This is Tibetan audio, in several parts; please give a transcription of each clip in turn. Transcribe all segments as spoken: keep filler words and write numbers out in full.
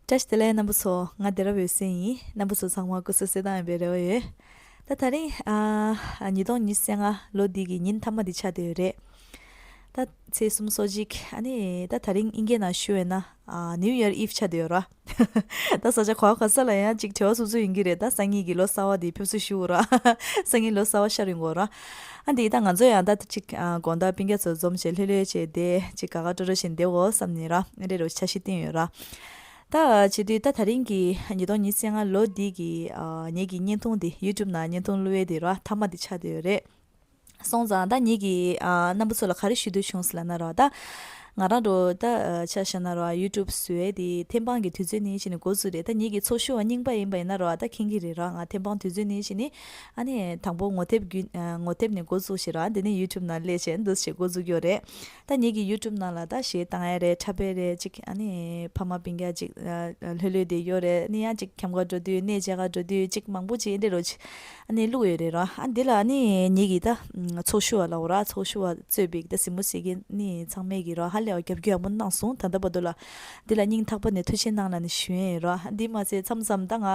བཀྲ་ཤིས་བདེ་ལེགས་རྣམ་པ་ཚོ། ང་བདེ་རབ་འོད་ཟེར་ཡིན། རྣམ་པ་ཚོ་ཚང་མ་སྐུ་གཟུགས་གསལ་ཐང་ཡིན་པའི་རེ་བ་ཡོད། ད་ད་རིང་ཨ་ཉིས་སྟོང་ཉི་ཤུ་རྩ་ལྔ་ལོ་འདི་གི་ཉིན་མཐའ་མ་འདི་ཆགས་བསྡད་ཡོད་རེད། ད་ཚེས་སུམ་ཅུ་སོ་གཅིག་ཨ་ནི་ད་ད་རིང་དབྱིན་སྐད་ནང་ཞུ་བས་ན་ཨ་New Year Eve ཆགས་བསྡད་ཡོད་ར། ད་ས་ཆ་ག་བ་ག་ས་ལ་ཡང་ཅིག་བྲེལ་བ་སུབ་སུབ་ཡིན་གྱི་རེད། ད་སང་ཉིན་གྱི་ལོ་གསར་བ་འདི་ཕེབས་བསུ་ཞུ་ར། སང་ཉིན་ལོ་གསར་བ་ཤར་ཡོང་གོ་ར། ཨ་འདི་ད་ང་ཚོ་ཡང་ད་ཅིག་ཨ་དགོང་དག་སྤུན་ཀྱག་ཚོ་འཛོམས་བྱས་ལྷོད་ལྷོད་བྱས་བསྡད་ཅིག་དགའ་དགའ་སྤྲོ་སྤྲོ་བྱས་བསྡད་འོ་བསམ་ནས་ར། ཨ་འདྲས་རོ་འཆར་གཞི་བཏིང་ཡོད་ར། ད་བྱེད་དུས་ད་ད་རིང་གི་ཉིས་སྟོང་ཉི་ཤུ་རྩ་ལྔ་ལོ་འདི་གི་ཨ་ངེད་ཀྱི་བརྙན་ཐུང་འདི་YouTube་ནང་བརྙན་ཐུང་བླུགས་ཡས་དེ་ར་མཐའ་མ་འདི་ཆགས་བསྡད་ཡོད་རེད། སོང་ཙང་ད་ངེད་ཀྱི་ཨ་རྣམ་པ་ཚོ་ལ་ག་རེ་ཞུ་འདོད་བྱུང་ཟེར་ལབ་ན་ར། ད་ང་རང་རོ་ད་ཨ་ཆ་བཞག་ན་ར་YouTube་བཟོ་ཡས་དེ་ཐེམ་སྤང་གི་དུས་ཚོད་ནས་བྱས་ནས་འགོ་བཙུགས་རེད། ད་ངེད་ཀྱི་ཚོགས་ཞུགས་པ་རྙིང་པ་ཡིན་པ་ཡིན་ན་ར་ད་མཁྱེན་གྱི་རེད་ར། ང་ཐེམ་སྤང་དུས་ཚོད་ནས་བྱས་ནས་ཨ་ནི་དང་པོ་ངོ་དེབ་བརྒྱུད་ཨ་ངོ་དེབ་ནས་འགོ་བཙུགས་ཤིག་ར། དེ་ནས་YouTube་ནང་སླེབས་བྱས་འདུག་བྱས་འགོ་བཙུགས་ཡོད་རེད། ད་ངེད་ཀྱི་YouTube་ནང་ལ་ད་གཞས་བཏང་ཡས་རེད། འཁྲབ་ཡས་རེད། ཅིག་ཨ་ནི་ཕ་མ་སྤུན་ཀྱག་ཅིག་ཨ་ཨ་ལྷོད་ལྷོད་བསྡད་ཡོད་རེད། ཨ་ནི་ཡང་ཅིག་ཁྱམས་ཁ་འགྲོ་དུས་གནས་མཇལ་ཁ་འགྲོ་དུས་ཅིག་མང་པོ་ཅིག་འདི་འདྲས་རོ་ཅིག་ཨ་ནི་བླུགས་ཡོད་རེད་ར། ཨ་འདི་ལ་ཨ་ནི་ངེད་ཀྱི་ད་ཚོགས་ཞུགས་པ་ལབ་དགོས་ར། ཚོགས་ཞུགས་པ་གཙོས་པའི་ད་གཟིགས་མོ་གཟིགས་མཁན་ཨ་ནི་ཚང་མས་ཀྱི་ར་ཧ་ལས་པ་རྒྱབ་སྐྱོར་ཡག་པོ་གནང་སོང་། ད་ལྟ་བར་དུ་ལ་འདི་ལ་སྙིང་ཐག་པ་ནས་ཐུགས་རྗེ་གནང་ལབ་ནས་ཞུ་ཡས་ཡིན་ར། ཨ་འདི་མ་ཟད་མཚམས་མཚམས་ད་ང་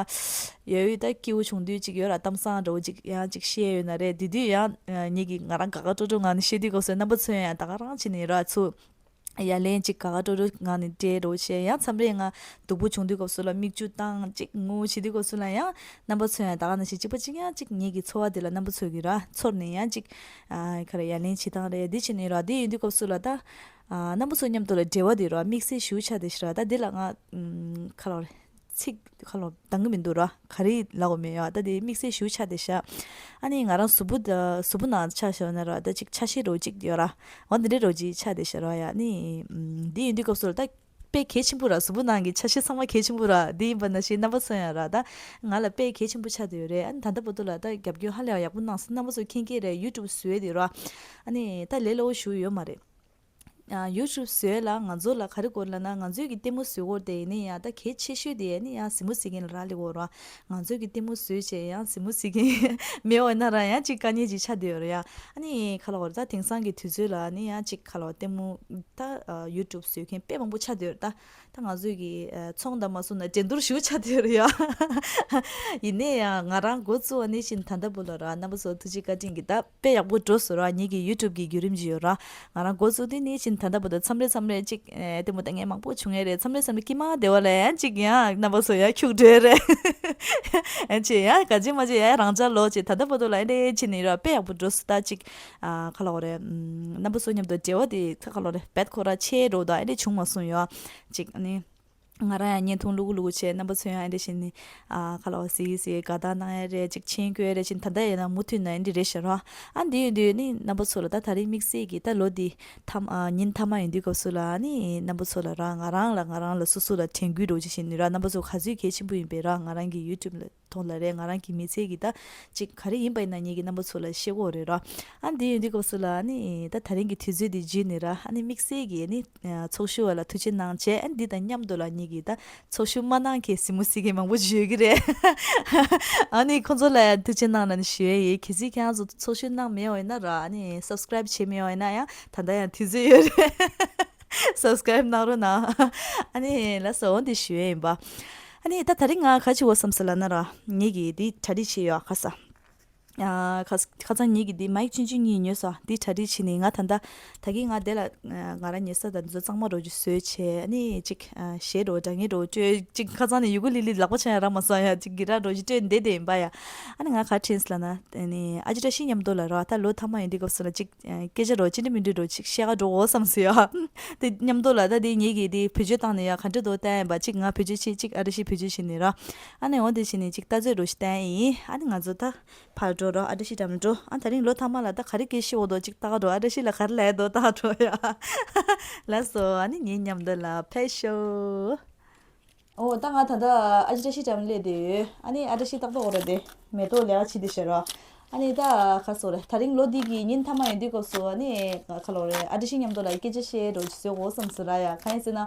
ཡོད་ཡོད་ད་སྐྱིད་པོ་བྱུང་དུས་ཅིག་ཡོད་ར། གཏམ་བཟང་འདྲ་བོ་ཅིག་ཡང་ཅིག་བཤད་ཡོད་ན་རེད། དེ་དུས་ཡང་ངེད་ཀྱི་ང་རང་དགའ་དགའ་སྤྲོ་སྤྲོ་ངང་ནས་བཤད་དུས་སྐབས་སུ་རྣམ་པ་ཚོས་ཡང་ད་ག་རང་བྱས་ནས་ར་ཚུར་ཡ་ལན་ཅིག་དགའ་དགའ་སྤྲོ་སྤྲོ་ངང་ནས་སྤྲད་རོགས་བྱས། ཡང་མཚམས་རེ་ང་སྡུག་པོ་བྱུང་དུས་སྐབས་སུ་ལ་མིག་ཆུ་བཏང་ཅིག་ངུ་བྱེད་དུས་སྐབས་སུ་ལ་ཡང་རྣམ་པ་ཚོས་ཡང་ད་ག་ནང་བཞིན་གཅིག་པ་གཅིག་ཡང་ཅིག་ངེད་ཀྱི་ཚོར་བ་དེ་ལ་རྣམ་པ་ཚོས་ཀྱི་ར་ཚོར་ནས་ཡང་ཅིག་ཨ་ག་རེ་ཡ་ལན་བྱེད་སྟངས་རེད། འདི་བྱས་ནས་ར་འདི་ཡིན་དུས་སྐབས་སུ་ལ་ད་ཨ་རྣམ་པ་ཚོ་མཉམ་དུ་ལ་འབྲེལ་བ་དེ་ར་དམིགས་བསལ་ཞེ་པོ་ཆགས་བསྡད་ཤག་ར། ད་འདི་ལ་ང་ཨམ་ག་ལབ་རེད། ཚིག་ཁ་ལོ་འདང་གི་མི་འདུག་ར། ག་རེ་ལབ་དགོས་མེད་ཡ། ད་དེ་དམིགས་བསལ་ཞེ་པོ་ཆགས་བསྡད་ཤག་ཨ་ནི་ང་རང་གཟུགས་པོ་ད་གཟུགས་པོ་ནང་ཆ་བཞག་ན་ར་ད་ཅིག་ཆ་ཤས་རོ་ཅིག་ཡོད་ར། འོ་འདི་འདྲའི་རོ་ཅིག་ཆགས་བསྡད་ཤག་ར་ཡ། ཨ་ནི་ཨམ་འདི་ཡིན་དུས་སྐབས་སུ་ལ་ད་དཔེ་གལ་ཆེན་པོ་ར། གཟུགས་པོ་ནང་གི་ཆ་ཤས་ཚང་མ་གལ་ཆེན་པོ་ར། འདི་ཡིན་པ་ནང་བཞིན་རྣམ་པ་ཚོ་ཡང་ར་ད་ང་ལ་དཔེ་གལ་ཆེན་པོ་ཆགས་བསྡད་ཡོད་རེད། ཨ་ནི་ད་ལྟ་བར་དུ་ལ་ད་རྒྱབ་སྐྱོར་ཧ་ལས་པ་ཡག་པོ་གནང་སོང་། རྣམ་པ་ཚོ་མཁྱེན་མཁྱེན་རེད། YouTube་བཟོས་དེ་ར། ཨ་ནི་ད་ལས་སླ་པོ་ཞེ་པོ་ཡོད་མ་རེད། ཨ་YouTube་བཟོས་ལ་ང་ཚོ་ལ་ག་རེ་དགོས་ལབ་ན། ང་ཚོའི་གི་ལྟད་མོ་བཟོ་དགོས་དེ་ཡིན་ན་ཡང་ད་གལ་ཆེ་ཤོས་དེ་ཡིན་ན་ཡང་གཟིགས་མོ་གཟིགས་མཁན་ལ་རག་ལས་དགོས་ར། ང་ཚོའི་གི་ལྟད་མོ་བཟོས་བྱས་ཡང་གཟིགས་མོ་གཟིགས་མཁན་མེད་པ་ཡིན་ན་ར་ཡང་ཅིག་དཀའ་ངལ་ཅིག་ཆགས་བསྡད་ཡོད་ར་ཡ། ཨ་ནི་ག་ལབ་དགོས་རེད། ད་དེང་སང་གི་དུས་ཚོད་ལ་ཨ་ནི་ཡང་ཅིག་ག་ལབ་དགོས། ལྟད་མོ་ད་ཨ་YouTube་བཟོ་མཁན་དཔེ་མང་པོ་ཆགས་བསྡད་ཡོད་རེད། ད་ད་ང་ཚོའི་གི་ཨ་ཚོང་དང་མ་སོང་ན་འགྲན་བསྡུར་ཞེ་པོ་ཆགས་བསྡད་ཡོད་ར་ཡ། ཡིན་ན་ཡང་ང་རང་འགོ་བཙུགས་པ་ནས་བཞིན་ད་ལྟ་བར་ལ་ར་རྣམ་པ་ཚོ་ཐུགས་རྗེ་བཀའ་དྲིན་གྱིས་ད་དཔེ་ཡག་པོ་འགྲོ་སོང་ར། ངེད་ཀྱི་YouTube་གི་བརྒྱུད་རིམ་ཅིག་ཡོད་ར། ང་རང་འགོ་བཙུགས་དུས་ནས་བཞིན་ད་ལྟ་བར་དུ་མཚམས་རེ་མཚམས་རེ་ཅིག་ཨེ་ལྟད་མོ་ལྟ་མཁན་མང་པོ་བྱུང་ཡས་རེད། མཚམས་རེ་མཚམས་རེ་ཀྱེ་མ་བདེ་བ་ལ་ཡང་ཅིག་ཡང་རྣམ་པ་ཚོ་ཡང་འཁྱུག་འགྲོ་ཡས་རེད། ཨེ་ཅེ་ཡང་ག་ཅི་མ་ཅེ་ཡང་རང་ཅག་ལོ་ཅེ་ད་ལྟ་བར་དུ་ལ་ཨེ་འདྲས་བྱས་ནས་ར་དཔེ་ཡག་པོ་འགྲོ་སོང་། ད་ཅིག་ཨ་ག་ལབ་དགོས་རེད། ཨམ་རྣམ་པ་ཚོ་མཉམ་དུ་འབྲེལ་བ་དེ་ད་ག་ལབ་དགོས་རེད། བེད་ཁོ་ར་ཆེ་འགྲོ་ད་ཨེ་འདྲས་བྱུང་མ་སོང་ཡ། ཅིག་ཨ་ནི། ང་རང་ཡང་བརྙན་ཐུང་བླུག་གུ་བླུག་གུ་བྱས། རྣམ་པ་ཚོ་ཡང་ཨེ་འདྲ་བྱས་ནས་ཨ་ག་ལབ་དགོས་ཟེར་གི་ཟེར་གི་དགའ་རྟགས་གནང་ཡ་རེད། ཅིག་མཆན་བཀོད་ཡ་རེད་བྱས་ནས་ད་ལྟ་ཡིན་ན་མུ་མཐུད་ནས་ཨེ་འདྲ་རེད་ཤག་ར། ཨ་འདི་ཡིན་དུས་ནི་རྣམ་པ་ཚོ་ལ་ད་ད་རེས་དམིགས་བསལ་གྱི་ད་ལོ་འདི་ཐམ་ཨ་ཉིན་མཐའ་མ་ཡིན་དུས་སྐབས་སུ་ལ་ཨ་ནི་རྣམ་པ་ཚོ་ལ་ར་ང་རང་ལ་ང་རང་ལ་སོ་སོ་ལ་དྲན་སྐུལ་འདྲ་བོ་ཅིག་བྱས་ནས་ར། རྣམ་པ་ཚོ་ག་ཚོད་གལ་ཆེན་པོ་ཡིན་པས་ར། ང་རང་གི་YouTube་ལ་ཐོག་ལ་རེད། ང་རང་གི་མི་ཚེ་གི་ད་ཅིག་ག་རེ་ཡིན་པ་ཡིན་ན་ངེད་ཀྱི་རྣམ་པ་ཚོ་ལ་བཤད་དགོས་རེད་ར། ཨ་འདི་ཡིན་དུས་སྐབས་སུ་ལ་ཨ་ནི་ད་ད་རིང་གི་དུས་ཚོད་འདི་བརྒྱུད་ནས་ར་ཨ་ནི་དམིགས་བསལ་གྱི་ཨ་ནི་ཚོགས་ཞུགས་པ་ལ་ཐུགས་རྗེ་གནང་བྱས། ཨ་འདི་དང་མཉམ་དུ་ལ་ངེད་ཀྱི་ད་ཚོགས་ཞུགས་མ་གནང་མཁན་གཟིགས་མོ་གཟིགས་མཁན་མང་པོ་ཞིག་ཡོད་ཀྱི་རེད། ཨ་ནི་ཁོང་ཚོ་ལ་ཡང་ཐུགས་རྗེ་གནང་ལབ་ནས་ཞུ་ཡས་ཡིན། གལ་སྲིད་ཁྱེད་རང་ཚོ་ཚོགས་ཞུགས་གནང་མེད་པ་ཡིན་ན་ར། ཨ་ནི་subscribe་བྱས་མེད་པ་ཡིན་ན་ཡང་ད་ལྟ་ཡང་དུས་ཚོད་ཡོད་རེད། Subscribe་གནང་རོགས་གནང་། ཨ་ནི་ལགས་སོ། འོ་འདི་ཞུ་ཡས་ཡིན་པ། ཨ་ནི་ད་ད་རིང་ང་ག་ཅི་བྱེད་དགོས་བསམ་སོང་ལབ་ན་ར། ངེད་ཀྱིས་འདི་གྲ་སྒྲིག་བྱས་ཡོད་ཁ་ས། ཨ་ཁ་ཁ་སང་ངེད་ཀྱིས་འདི་མའིག་ཆུང་ཆུང་གཉིས་ཉོས་སོང་། འདི་གྲ་སྒྲིག་བྱས་ནས་ང་ད་ལྟ་ད་གིན་ང་དེ་ལ་ང་རང་ཉལ་ས་དང་འདི་ཚོ་གཙང་མ་འདྲ་བོ་ཅིག་བཟོས་བྱས། ཨ་ནི་ཅིག་གཞས་འདྲ་བོ་སྒྲ་སྙན་འདྲ་བོ་སྤྲོད། ཅིག་ཁ་སང་ནས་ཡུ་ཀུ་ལི་ལི་ལག་པ་འཆང་ཡ་རག་མ་སོང་ཡ། ཅིག་གི་ར་འདྲ་བོ་ཅིག་སྤྲོད་བསྡད་བསྡད་ཡིན་པ་ཡ། ཨ་ནི་ང་ག་དྲན་སོང་ལབ་ན། ཨ་ནི་ཨ་ཅེ་བཀྲ་ཤིས་མཉམ་དུ་ལ་ར་ད་ལོ་མཐའ་མ་ཡིན་དུས་སྐབས་སུ་ལ་ཅིག་སྐད་ཆ་འདྲ་བོ་ཅི་འདྲ་མི་འདྲ་འདྲ་བོ་ཅིག་བཤད་ག་འགྲོ་འོ་བསམ་སོང་ཡ། དེ་མཉམ་དུ་ལ་ད་དེ་ངེད་ཀྱིས་དེ་བེད་སྤྱོད་བཏང་ནས་ཡ་ག་འདྲ་འདུག་བལྟ་ཡིན་པ། ཅིག་ང་བེད་སྤྱོད་བྱས། ཅིག་ཨ་བཀྲ་ཤིས་བེད་སྤྱོད་བྱས་ནས་ར། ཨ་ནི་འོ་དེ་བྱས་ནས་ཅིག་ལྟ་ཚོད་འདྲ་བོ་ཞིག་བལྟ་ཡིན། ཨ་ནི་ང་ཚོ་ད་ཕར་འགྲོ་རོགས། ཨ་བཀྲ་ཤིས་འགྲམ་འགྲོ། ཨ་ད་རིང་ལོ་མཐའ་མ་ལ་ད་ག་རེ་སྐད་ཤེས་འོ་དོ་ཅིག་ལྟ་ག་འགྲོ། ཨ་བཀྲ་ཤིས་ལ་ག་རེ་ལབ་ཡ་འདུག་ལྟ་ག་འགྲོ་ཡ། ལགས་སོ། ཨ་ནི་ངེད་མཉམ་དུ་ལ་ཕེབས་ཤོག་ཨོ་ད་ང་ད་ལྟ་ཨ་ཅེ་བཀྲ་ཤིས་འགྲམ་སླེབས་བསྡད་ཡོད། ཨ་ནི་ཨ་བཀྲ་ཤིས་ཏག་ཏག་འོ་ར་དེ་མེ་ཏོག་ལས་ཀ་བྱེད་བསྡད་ཤག་ར། ཨ་ནི་ད་ག་རེ་ཟེར་དགོས་རེད། ད་རིང་ལོ་འདི་གི་ཉིན་མཐའ་མ་ཡིན་དུས་སྐབས་སུ་ཨ་ནི་ག་རེ་ལབ་དགོས་རེད། ཨ་བཀྲ་ཤིས་མཉམ་དུ་ལ་སྐད་ཆ་བཤད་འདྲ་བོ་ཅིག་བཟོ་དགོས་བསམ་སོང་ར་ཡ། གང་ཡིན་ཟེར་ན།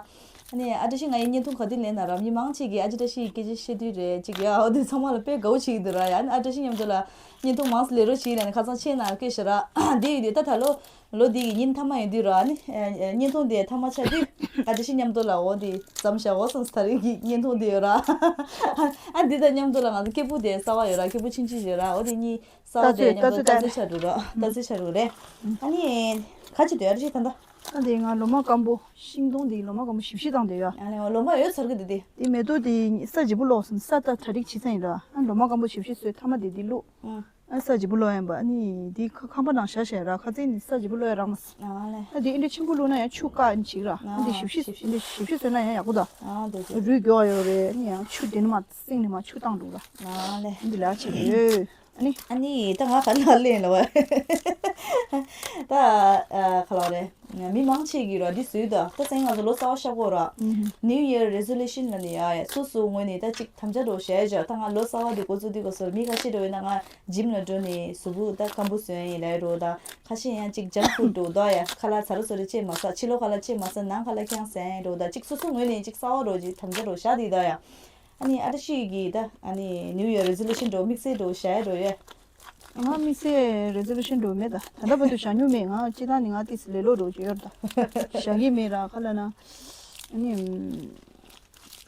ཨ་ནི་ཨ་བཀྲ་ཤིས་ང་ཡི་བརྙན་ཐུང་ག་དུས་ལེན་ན་ར། མི་མང་ཆེ་གིས་ཨ་ཅེ་བཀྲ་ཤིས་ཀྱི་སྐད་ཆ་བཤད་དུས་རེད་ཅིག་ཡ། འོ་དེ་ཚང་མ་ལ་དཔེ་དགའ་བོ་བྱེད་ཀྱི་འདུག་ར་ཡ། ཨ་ནི་ཨ་བཀྲ་ཤིས་མཉམ་དུ་ལ་བརྙན་ཐུང་མང་ཙམ་ལས་རོགས་བྱེད་ལ་ནི་ཁ་སང་ཆེ་ན་སྐད་ཤ་ར་དེ་ཡིན་དུས་ད་ད་ལོ་ལོ་འདི་གི་ཉིན་མཐའ་མ་ཡིན་དུས་ར། ཨ་ནི་ཨ་བརྙན་ཐུང་དེ་མཐའ་མ་ཆགས་དུས་ཨ་བཀྲ་ཤིས་མཉམ་དུ་ལ་འོ་དེ་བརྩམས་བཞག་འོ་སོང་ད་རིང་གི་བརྙན་ཐུང་དེ་ཡོད་ར། ཨ་འདི་དང་མཉམ་དུ་ལ་ང་ཚོ་སྐྱེས་བུ་དེ་གསར་བ་ཡོད་ར། སྐྱེས་བུ་ཆུང་ཆུང་ཡོད་ར། འོ་དེ་གཉིས་གསར་བ་ལྟ་ཚུལ་དེ་མཉམ་དུ་ལྟ་ལྟ་ཚུལ་ཚུལ་ཆགས་འགྲོ་ར། ལྟ་ཚུལ་ཆགས་འགྲོ་རེད། ཨ་ནི་ག་ཅི་དོ་ཡ་ར་ཤི་ད་ད། ད་དེ་ང་ལོ་མ་སྐམ་པོ་ཤིང་སྡོང་དེ་ལོ་མ་སྐམ་པོ་ཞིབ་ཞིབ་བཏང་དེ་ཡ། ཨ་ནི་ལོ་མ་ཡོད་ཚར་གི་དེ་དེ། དེ་མེ་ཏོག་དེ་ས་བརྗིད་པོ་ལོག་སོང་། ས་ད་གྲ་སྒྲིག་བྱེད་ས་ཡིན་ར། ཨ་ལོ་མ་སྐམ་པོ་ཞིབ་ཞིབ་བཟོས་མཐའ་མ་དེ་དེ་བླུགས། ཨ་ས་བརྗིད་པོ་ལོག་ཡིན་པ། ཨ་ནི་དེ་ཁ་ཁང་པ་ནང་བཞག་བཞག་ར། ཁ་ཚིག་ནི་ས་བརྗིད་པོ་ལོག་ཡ་རག་མ་སོང་། ཨ་ལེ། ཨ་དེ་ཨིན་དྲ་ཆེན་པོ་བླུགས་ན་ཡང་ཆུ་བཀག་ཨིན་ཅིག་ར། ཨ་དེ་ཞིབ་ཞིབ་ཨིན་དྲ་ཞིབ་ཞིབ་བཟོས་ན་ཡང་ཡག་པོ་ད། ཨ་དེ་དེ། རུས་རྒྱོ་ཡོད་རེད། ཨ་ནི་ཡང་ཆུ་དེ་ནི་མ་སིང་ནི་མ་ཆུ་བཏང་འདུག་ར། ཨ་ལེ། འདི་ལ་ཆེ་ཡོད། ཨ་ནི། ཨ་ནི་ད་ང་ག་ལ་ལེན་ལ་བ། ད་ཨ་ག་ལ་རེད། མི་མང་ཆེ་གིས་ར་འདི་བཟོས་ད། ད་སེང་ང་ཚོ་ལོ་གསར་བ་ཤར་གོ་ར། New Year resolution ལ་ནི་ཡ་ཡ་སོ་སོ་ངོས་ནས་ད་ཅིག་དམ་བཅའ་འགྲོ་བྱས་བྱ། ད་ང་ལོ་གསར་བ་འདི་འགོ་བཙུགས་དུས་སྐབས་སུ་མི་ཁ་ཤས་འགྲོ་བས་ན་ང་ཇིམ་ལ་འགྲོ་ནས་གཟུགས་པོ་ད་སྐམ་པོ་བཟོས་ཡིན་ལབ་རོ། ད་ཁ་ཤས་ཡང་ཅིག་ཇང་ཕུཌ་འགྲོ་ད་ཡ། ཁ་ལག་ཚ་རུ་ཚོ་རུ་ཅེས་མ་ཟ། ཕྱི་ལོགས་ཁ་ལག་ཅེས་མ་ཟ། ནང་ཁ་ལག་ཀྱང་ཟ་ཡིན་རོ། ད་ཅིག་སོ་སོ་ངོས་ནས་ཅིག་གསར་བ་རོ་ཅིག་དམ་བཅའ་འགྲོ་བྱ་དེ་ད་ཡ། ཨ་ནི་ཨ་བཀྲ་ཤིས་ཀྱིས་ད་ཨ་ནི་New Year resolution འགྲོ་དམིགས་བསལ་འགྲོ་བྱ་ཡ་འགྲོ་ཡོད། ང་དམིགས་བསལ་resolution འགྲོ་མེད་ད། ད་ལྟ་བར་དུ་བཞག་མྱོང་མེད། ང་སྤྱི་བཏང་ནི་ང་ཏིས་ལེ་ལོ་འགྲོ་གི་ཡོད་ད། བཞག་གི་མེད་ར། ཁ་ལ་ན་ཨ་ནི་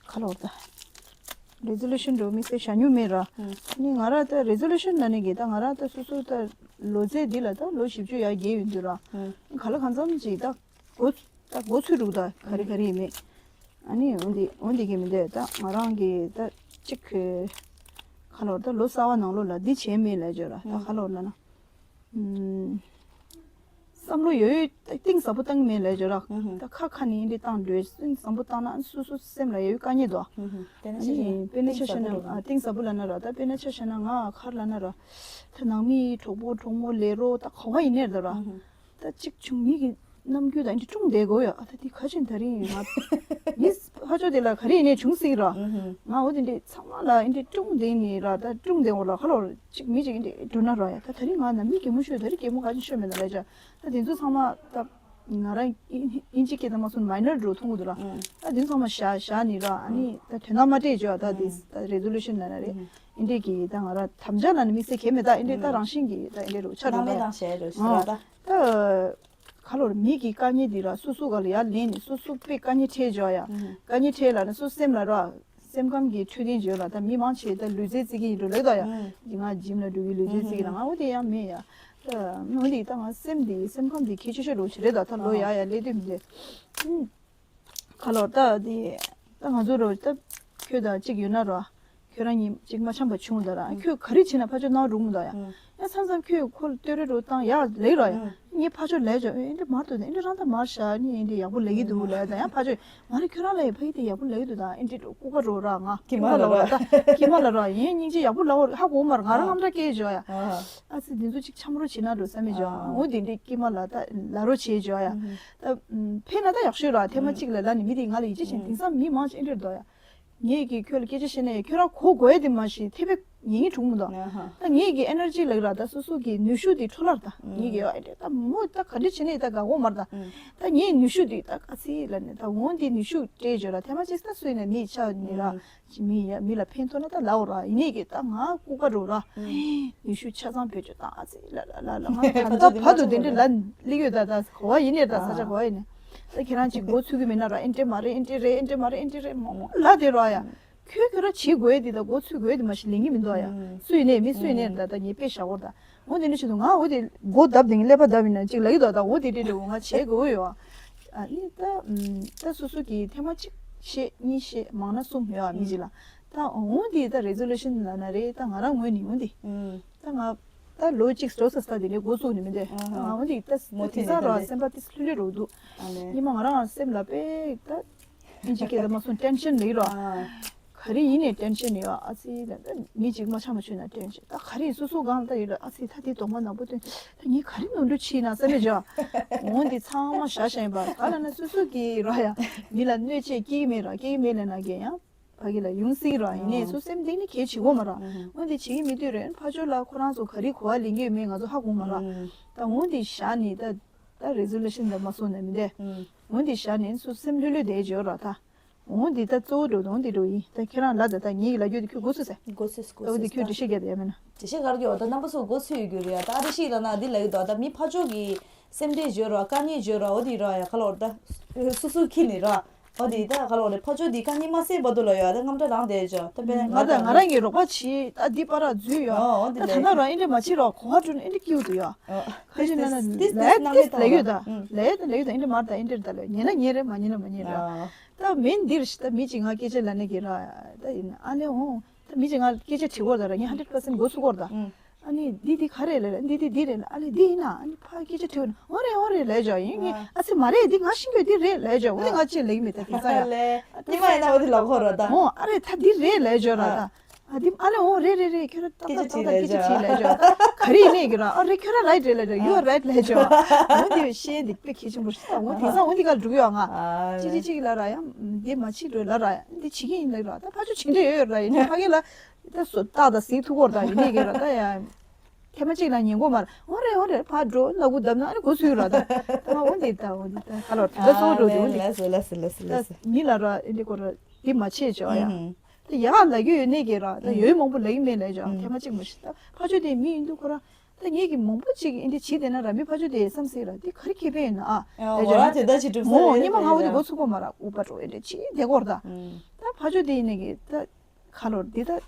ཁ་ལོར་ད་resolution འགྲོ་དམིགས་བསལ་བཞག་མྱོང་མེད་ར། ཨ་ནི་ང་ར་ད་resolution ལ་ནི་གི་ད་ང་ར་ད་སོ་སོ་ད་ལོ་ཚད་འདི་ལ་ད་ལོ་བཞི་བཅུ་ཡར་རྒྱས་ཡོང་དུས་ར། ག་ལ་གང་འཚམ་ཅིག་ད། འགོ་ད་འགོ་ཚུགས་འདུག་ད་ག་རེ་ག་རེ་ཡིན་མེད། ཨ་ནི་འོན་ཏེ་འོན་ཏེ་གི་མི་འདོད་ད་ང་རང་གི་ད་གཅིག་གི་ཁ་ལོར་ད་ལོ་གསར་བ་ནང་ལོགས་ལ་འདི་བྱས་མེད་ལས་བརྗོད་ར། ད་ཁ་ལོར་ལ་ན་ཨུམ་བསམ་བློ་ཡོད་ཡོད་གཏིང་ཟབ་པོ་བཏང་གི་མེད་ལས་བརྗོད་ར། ད་ཁ་ཁ་ནས་འདི་བཏང་འདོད་གཏིང་ཟབ་པོ་བཏང་ན་སོ་སོ་སེམས་ལ་ཡོད་དཀའ་ངལ་འདུག་ཨ་ནི་དཔེར་ན་ཆ་བཞག་ན་གཏིང་ཟབ་པོ་ལ་ན་ར། ད་དཔེར་ན་ཆ་བཞག་ན་ང་ཁར་ལ་ན་ར། ད་ནང་མི་གྲོགས་པོ་གྲོགས་མོ་ལས་རོགས་ད་ག་བ་ཡིན་ནས་ད་ར། ད་གཅིག་བྱུང་མི་གི་རྣམ་འགྱུར་དང་འདི་ཀྲུང་བསྡད་དགོས་ཡ། ཨ་ད་འདི་ཁ་ཆེན་ད་རིང་ང་མི་ཕ་ཕྱོགས་དེ་ལ་ག་རེ་ཡིན་ནས་བྱུང་སྲིད་ར། ང་འོ་དེ་འདྲས་ཚང་མ་ལ་འདི་ཀྲུང་བསྡད་ནས་ར། ད་ཀྲུང་བསྡད་འོ་ལ་ཁ་ལོ་གཅིག་མི་གཅིག་འདི་འགྲོ་ན་ར་ཡ། ད་ད་རིང་ང་ནམ་མི་གད་མོ་ཤོད་ད་རིང་གད་མོ་ག་ཅིག་ཤོད་མེད་ན་ལ་ཅ། ད་དེ་ཚོ་ཚང་མ་ད་ང་རང་ཨིན་ཇི་སྐད་ད་མ་སོང་minor འགྲོ་མཐོང་གི་འདུག་ར། ད་དེ་ཚོ་ཚང་མ་བཞག་བཞག་ནས་ར། ཨ་ནི་ད་དོན་དག་མ་སྤྲད་བྱོས། ད་དེ་ད་resolution ལ་ན་རེད། ཨིན་འདྲས་ཀྱི་ད་ང་ར་དམ་བཅའ་ལ་ནི་དམིགས་བསལ་གལ་མེད། ད་ཨིན་འདྲས་ད་རང་བཞིན་གྱི་ད་ཨིན་འདྲས་རུ་ཆ་འགྲོ་ད་ཡ། ད་ག་ལོར་མི་གི་དཀའ་ངལ་འདི་ར་སོ་སོ་ག་ལ་ཡར་ལེན་ནས་སོ་སོ་དཔེ་དཀའ་ངལ་འཕྲད་འཇོག་ཡ། དཀའ་ངལ་འཕྲད་ལ་ནི་སོ་སེམས་ལ་ར་སེམས་ཁམས་ཀྱི་འཕྲོད་བསྟེན་བརྗོད་ལ་ད་མི་མང་ཆེ་ད་ལུས་རྩལ་རྩེད་ཀྱི་ཡིན་འགྲོ་ལེགས་ད་ཡ། འདི་ང་ཇིམ་ལ་འགྲོ་གི་ལུས་རྩལ་རྩེད་ཀྱི་ལ་ང་འོ་དེ་ཡང་མེད་ཡ། ད་འོ་དེ་ད་ང་སེམས་འདི་སེམས་ཁམས་འདི་གལ་ཆེ་ཤོས་རོ་ཆེ་རེད། ད་ད་ལོ་ཡ་ཡ་སླེབས་དུས་མི་འདྲ། ག་ལོར་ད་དེ་ད་ང་ཚོ་རོ་ད་ཁྱོད་ད་གཅིག་ཡོད་ན་རོ། ཁྱོད་རང་གཉིས་གཅིག་མ་འཆམ་པ་བྱུང་ད་ར། ཁྱོད་ག་རེ་བྱེད་ན་ཕ་ཆོས་གནང་རུང་མི་འདུག་ཡ། ཡང་མཚམས་མཚམས་ཁྱོད་ཁོ་ལ་བསྟོད་ར་རོ་བཏང་ཡ་ལེགས་རོ་ཡ། ངས་ཕ་ཆོས་ལས་ཅོ་ཨེ་འདྲ་མར་དུ་ཨེ་འདྲ་རང་ད་མར་བཞག་ནི་ཨེ་འདྲ་ཡག་པོ་ལས་ཀྱི་འདུག་ལས་ད་ཡང་ཕ་ཆོས་མ་རེད་ཁྱོད་རང་ལ་ཡི་ཕ་ཡི་དེ་ཡག་པོ་ལས་ཀྱི་འདུག་ད་ཨེ་འདྲ་ལྐུགས་པ་རོ་ར་ང་ཀྱི་མ་ལ་རོ་ད་ཀྱི་མ་ལ་རོ་ཡིན་སྙིང་རྗེ་ཡག་པོ་ལ་ཧ་གོ་མར་ང་རང་རྣམ་ཐར་སྐད་ཅོ་ཡ། ཨ་ཙི་འདི་ཚོ་ཅིག་འཆམ་རོགས་བྱེད་ན་འགྲོ་བསམ་མེད་ཅོ་འོ་འདི་འདྲའི་ཀྱི་མ་ལ་ད་ལ་རོགས་བྱེད་ཅོ་ཡ། ད་ཕན་ན་ད་ཡག་ཤོས་ར་ཐེངས་མ་གཅིག་ལ་ལ་ནི་མི་དེ་ང་ལ་ཡིད་ཆེས་བྱེད་དེང་སང་མི་མང་ཆེ་འདྲ་འདུག་ཡ། ངས་ཀྱི་ཁྱོད་ལ་སྐད་ཆ་བཤད་ན་ཡ་ཁྱོད་རང་གོ་དགོས་ཡ་དེ་མ་ཤེས་ཐེ་བེ་ངེད་ཀྱི་གྲུང་མི་འདུག་ད་ངེད་ཀྱི་ཨེ་ནར་ཇི་ལགས་ར་ད་སོ་སོ་གི་ནུས་ཤུགས་དེ་འཕྲོ་བརླག་ད་ངེད་ཀྱི་ཨ་འདྲ་ད་མོ་ད་ག་འདྲ་བྱེད་ནས་ད་དགའ་གོ་མར་ད་ད་ངེད་ནུས་ཤུགས་དེ་ད་ག་ཚི་ལ་ནས་ད་འོང་དེ་ནུས་ཤུགས་སྤྲད་བརྗོད་ར་ཐེངས་མ་གཅིག་ད་སུས་ན་མི་ཆགས་ནི་ར། མི་ཡ་མི་ལ་ཕན་ཐོགས་ན་ད་ལའོ་ར་ཡིན་ནས་ཀྱི་ད་ང་ལྐུགས་པ་འགྲོ་ར། ཡུལ་ཤུལ་ཆ་ཚང་བེད་སྤྱོད་བཏང་ཨ་ཙི་ལ་ལ་ལ་ལ་ང་ད་ད་ཕ་དུ་དེ་འདྲ་ལ་སླེབས་ཡོད་ད་ད་གོ་བ་ཡིན་ནས་ད་ས་ཆ་གོ་བ་ཡིན་ནས་ད་ཁྱེད་རང་ཅིག་མགོ་ཚུད་གི་མེད་ན་ར་ཨེ་འདྲེ་མ་རེད་ཨེ་འདྲེ་རེད་ཨེ་འདྲེ་མ་རེད་ཨེ་འདྲེ་རེད་མོ་ལ་དེ་ར་ཡ། ཁྱོད་ཁྱོད་ར་བྱེད་དགོས་དེ་ད་མགོ་ཚུད་དགོས་དེ་མ་ཤི་ལེན་གི་མི་འདུག་ཡ། སུ་ཡིན་ནས་མི་སུ་ཡིན་ནས་ད་ད་ངས་དཔེ་བཞག་གོ་ད། འོ་དེ་འདྲ་ཞིག་འདུག་ང་འོ་དེ་སྒོ་བརྡབ་དེ་ཀླད་པ་བརྡབ་ཡིན་ན་ཅིག་ལབ་ཀྱི་འདུག་ད་འོ་དེ་འདྲ་འདྲ་འོ་ང་བྱེད་དགོས་ཡོད་ཨ། ཨ་ནི་ད་ད་སོ་སོ་གི་ཐེངས་མ་གཅིག་བཤད་གཉིས་བཤད་མང་ན་གསུམ་ཡོད་ཨ་མི་གཅིག་ལ་ད་འོ་དེ་ད་རེ་ཛོ་ལུ་ཤན་ལ་ན་རེད་ད་ང་རང་ངོས་ནས་འོ་དེ་ད་ང་ད་ལོ་གཅིག་འགྲོ་ས་ས་དེ་ནས་འགོ་བཙུགས་ནས་མི་འདུག་ང་འོ་དེ་ད་མོ་དེ་ས་ར་སེམས་པ་དེ་ལྷོད་ལྷོད་རོ་འདུག་ཉི་མ་ང་རང་སེམས་ལ་དཔེ་ད། ཨིན་ཇི་སྐད་དུ་མ་སོང་ཏེན་ཤན་ལེགས་རོ། ག་རེ་ཡིན་ནས་ཏེན་ཤན་ཡོད་ཨ་ཙི་ལ་ད་མི་གཅིག་མ་ཆ་མ་ཆུད་ན་ཏེན་ཤན་ད་ག་རེ་སོ་སོ་སྒང་ལ་ད་ཡོད་ལ་ཨ་ཙི་ད་དེ་གདོང་པ་ནག་པོ་སྟོན་ད་ངས་ག་རེ་ནོར་འཁྲུལ་ཕྱིན་ན་བསམ་མེད་བྱ། འོང་འདི་ཚང་མ་བཞག་བཞག་ཡིན་པ་ག་ལ་ན་སོ་སོ་གི་རོ་ཡ་མི་ལ་གནོད་བྱེད་སྐྱེ་གི་མེད་ར་སྐྱེ་གི་མེད་ལ་ན་གི་ཡང་ཕ་གི་ལ་ཡོང་སྲིད་རོ་ཡིན་ནས་སོ་སེམས་གཏིང་ནས་གལ་ཆེ་གོ་མ་ར་འོང་འདི་བྱེད་ཀྱི་མི་འདུག་རེད་ཕ་ཆོས་ལ་ཁོ་རང་ཚོ་ག་རེ་གོ་བ་ལེན་གི་ཡོད་མེད་ང་ཚོ་ཧ་གོ་མ་ར་ད་འོང་འདི་བཞག་ནས་ད་ད་རེ་ཛོ་ལུ་ཤན་ད་མ་སོང་ན་མི་འདས་འོང་འདི་བཞག་ནས་སོ་སེམས་ལྷོད་ལྷོད་བསྡད་བྱོས་ར་ད། འོང་འདི་ད་གཙོ་བོ་འགྲོ་འོང་འདི་འགྲོ་ཡིན། ད་ཁྱེད་རང་ལ་ད་ད་ངེད་ཀྱི་ལ་རྒྱུ་འདི་ཁྱོད་མགོ་ཚོས་ཟེར། མགོ་ཚོས་མགོ་ཚོས། འོ་འདི་ཁྱོད་འགྲེལ་བཤད་རྒྱག་དེ་ཡ་མེད་ན། འགྲེལ་བཤད་ག་རེ་རྒྱག་ད་རྣམ་པ་ཚོ་མགོ་ཚོས་ཡོད་རྒྱུ་རེད་ཡ། ད་ཨ་རི་ཤི་ལ་ན་འདི་ལ་ཡོད་ད་ད་མི་ཕར་ཕྱོགས་ཀྱི་སེམས་ཁྲལ་བརྗོད་རོགས་དཀའ་ངལ་བརྗོད་རོགས་འོ་འདི་རོགས་ཡ་ཁ་ལོར་ད་སུ་སུ་ཁྱི་ནི་རོགས། འོ་དེ་ད་ག་ལོ་རེ་ཕ་ཆོས་དེ་ཁ་ཉི་མ་སེ་བ་དུ་ལ་ཡོད་ད་རྔམ་དྲ་རང་དེ་ཅོ་ད་པེ་ང་ད་ང་རང་གི་རོགས་པ་ཆེ་ད་འདི་པ་ར་འཛུལ་ཡོད། ཨོ་འོ་དེ་ད་ལེ། ད་ན་རང་ཨིན་དྲ་མ་ཆེ་རོགས་གོ་བ་དྲུན་ཨིན་དྲ་སྐྱིད་དུ་ཡོད། ཨོ། ཁ་ཅིག་ན་ན་ཏིས་ཏིས་ལས་ཏིས་ལས་ཡོད་ད། ཨུམ། ལས་ད་ལས་ཡོད་ད་ཨིན་དྲ་མར་ད་ཨིན་དྲ་ད་ལོ་ཉེ་ན་ཉེ་རེ་མ་ཉེ་ན་མ་ཉེ་རེ། ཨ། ད་མིན་འདིར་ཞི་ད་མི་ཅིག་ང་སྐད་ཆ་ལ་ནི་གི་ར་ད་ཨིན་ཨ་ལེ་འོང་། ད་མི་ཅིག་ང་སྐད་ཆ་དྲི་བོ་ད་ར་ངས་ཧན་ཌེད་པར་སེན་མགོ་ཚུགས་བོར་ད། ཨུམ། ཨ་ནི་འདི་འདི་ག་རེ་ལས་ལ་འདི་འདི་འདི་རེད་ལ་ཨ་ལེ་འདི་ཡིན་ན་ཨ་ནི་ཕ་སྐད་ཆ་དྲི་བོ་ན་འོ་རེད་འོ་རེད་ལས་ཇོ་ཡིན་ངས་ཨ་ཚེ་མ་རེད་འདི་ང་ཤིང་གོས་འདི་རེད་ལས་ཇོ་འོ་ནི་ང་ཅི་ལེགས་མེད་ད་དེ་ས་ཡ། ལས་ཉི་མ་ཡིན་ན་འོ་དེ་ལ་གོ་རོ་ད། འོ་ཨ་རེད་ད་འདི་རེད་ལས་ཇོ་ར་ད། ཨ་འདི་ཨ་ལེ་འོ་རེད་རེད་རེད་ཁྱོད་ར་ཏག་ཏག་ཏག་ཏག་སྐད་ཆ་དྲིས་ལས་ཇོ་ག་རེ་ཡིན་ནས་གི་ར་ཨ་རེད་ཁྱོད་ར་རའིཊ་རེད་ལས་ཇོ་ཡུ་ཨར་རའིཊ་ལས་ཇོ། འོ་འདི་ཤེས་འདི་དཔེ་གལ་ཆེན་པོ་ཞིག་ད་འོ་དེང་སང་འོ་འདི་ག་འགྲུག་ཡོད་ང་ཨ་ཅི་ཅི་ཅི་ལ་ར་ཡ་འདི་མ་བྱེད་འགྲོ་ལ་ར་ཡ་འདི་བྱེད་ཀྱི་ཡིན་ལ་ར་ད་ཕ་ཆོ་བྱེད་འདོད་ཡོད་ར་ཡིན་ཕ་གི་ལ། ད་སོ་ཏག་ཏག་ཟིག་ཐུག་གོ་ར་ད་ཡིན་ནས་གི་ར་ད་ཡ། ཐེངས་མ་གཅིག་ལ་ཉན་གོ་མ་ར་འོ་རེད་འོ་རེད་ཕར་འགྲོ་ལ་གུ་བརྡབ་ན་ཨ་ནི་གོ་སུ་ར་ད་ད་འོ་འདི་ད་འོ་འདི་ད་ཧ་ལོ་ད་ད་སོ་འགྲོ་འདི་འོ་འདི་ལ་སོ་ལ་སོ་ལ་སོ་ལ་སོ་ད་མི་ལ་ར་ཨེ་འདི་གོ་ར་འདི་མ་བྱེད་ཅོ་ཡ་ད་ཡ་ལ་གི་ཡོད་ནས་གི་ར་ད་ཡོད་མང་པོ་ལ་གི་མེད་ལ་ཅོ་ཐེངས་མ་གཅིག་མ་ཤི་ད་ཕ་ཆོས་དེ་མི་ཡིན་འདུག་གོ་ར་ད་ངེད་ཀྱི་མང་པོ་གཅིག་ཨེ་འདི་བྱེད་དེ་ན་ར་མི་ཕ་ཆོས་དེ་བསམ་སྲིད་ར་འདི་ག་རེ་ཁེ་ཕན་ཡོད་ན་ཨ་ཨོ་ར་དེ་ད་ཅི་གྲུབ་ས་མོ་རེད་ཉི་མ་ང་འོ་འདི་གོ་ཚུགས་གོ་མ་ར་ཨུ་པ་ཀྲོ་ཨེ་འདྲ་བྱེད་དེ་གོ་ར་ད་ད་ཕ་ཆོས་དེ་ཡིན་ནས་གི་ད། ཁ་ལོར་འདི་ད་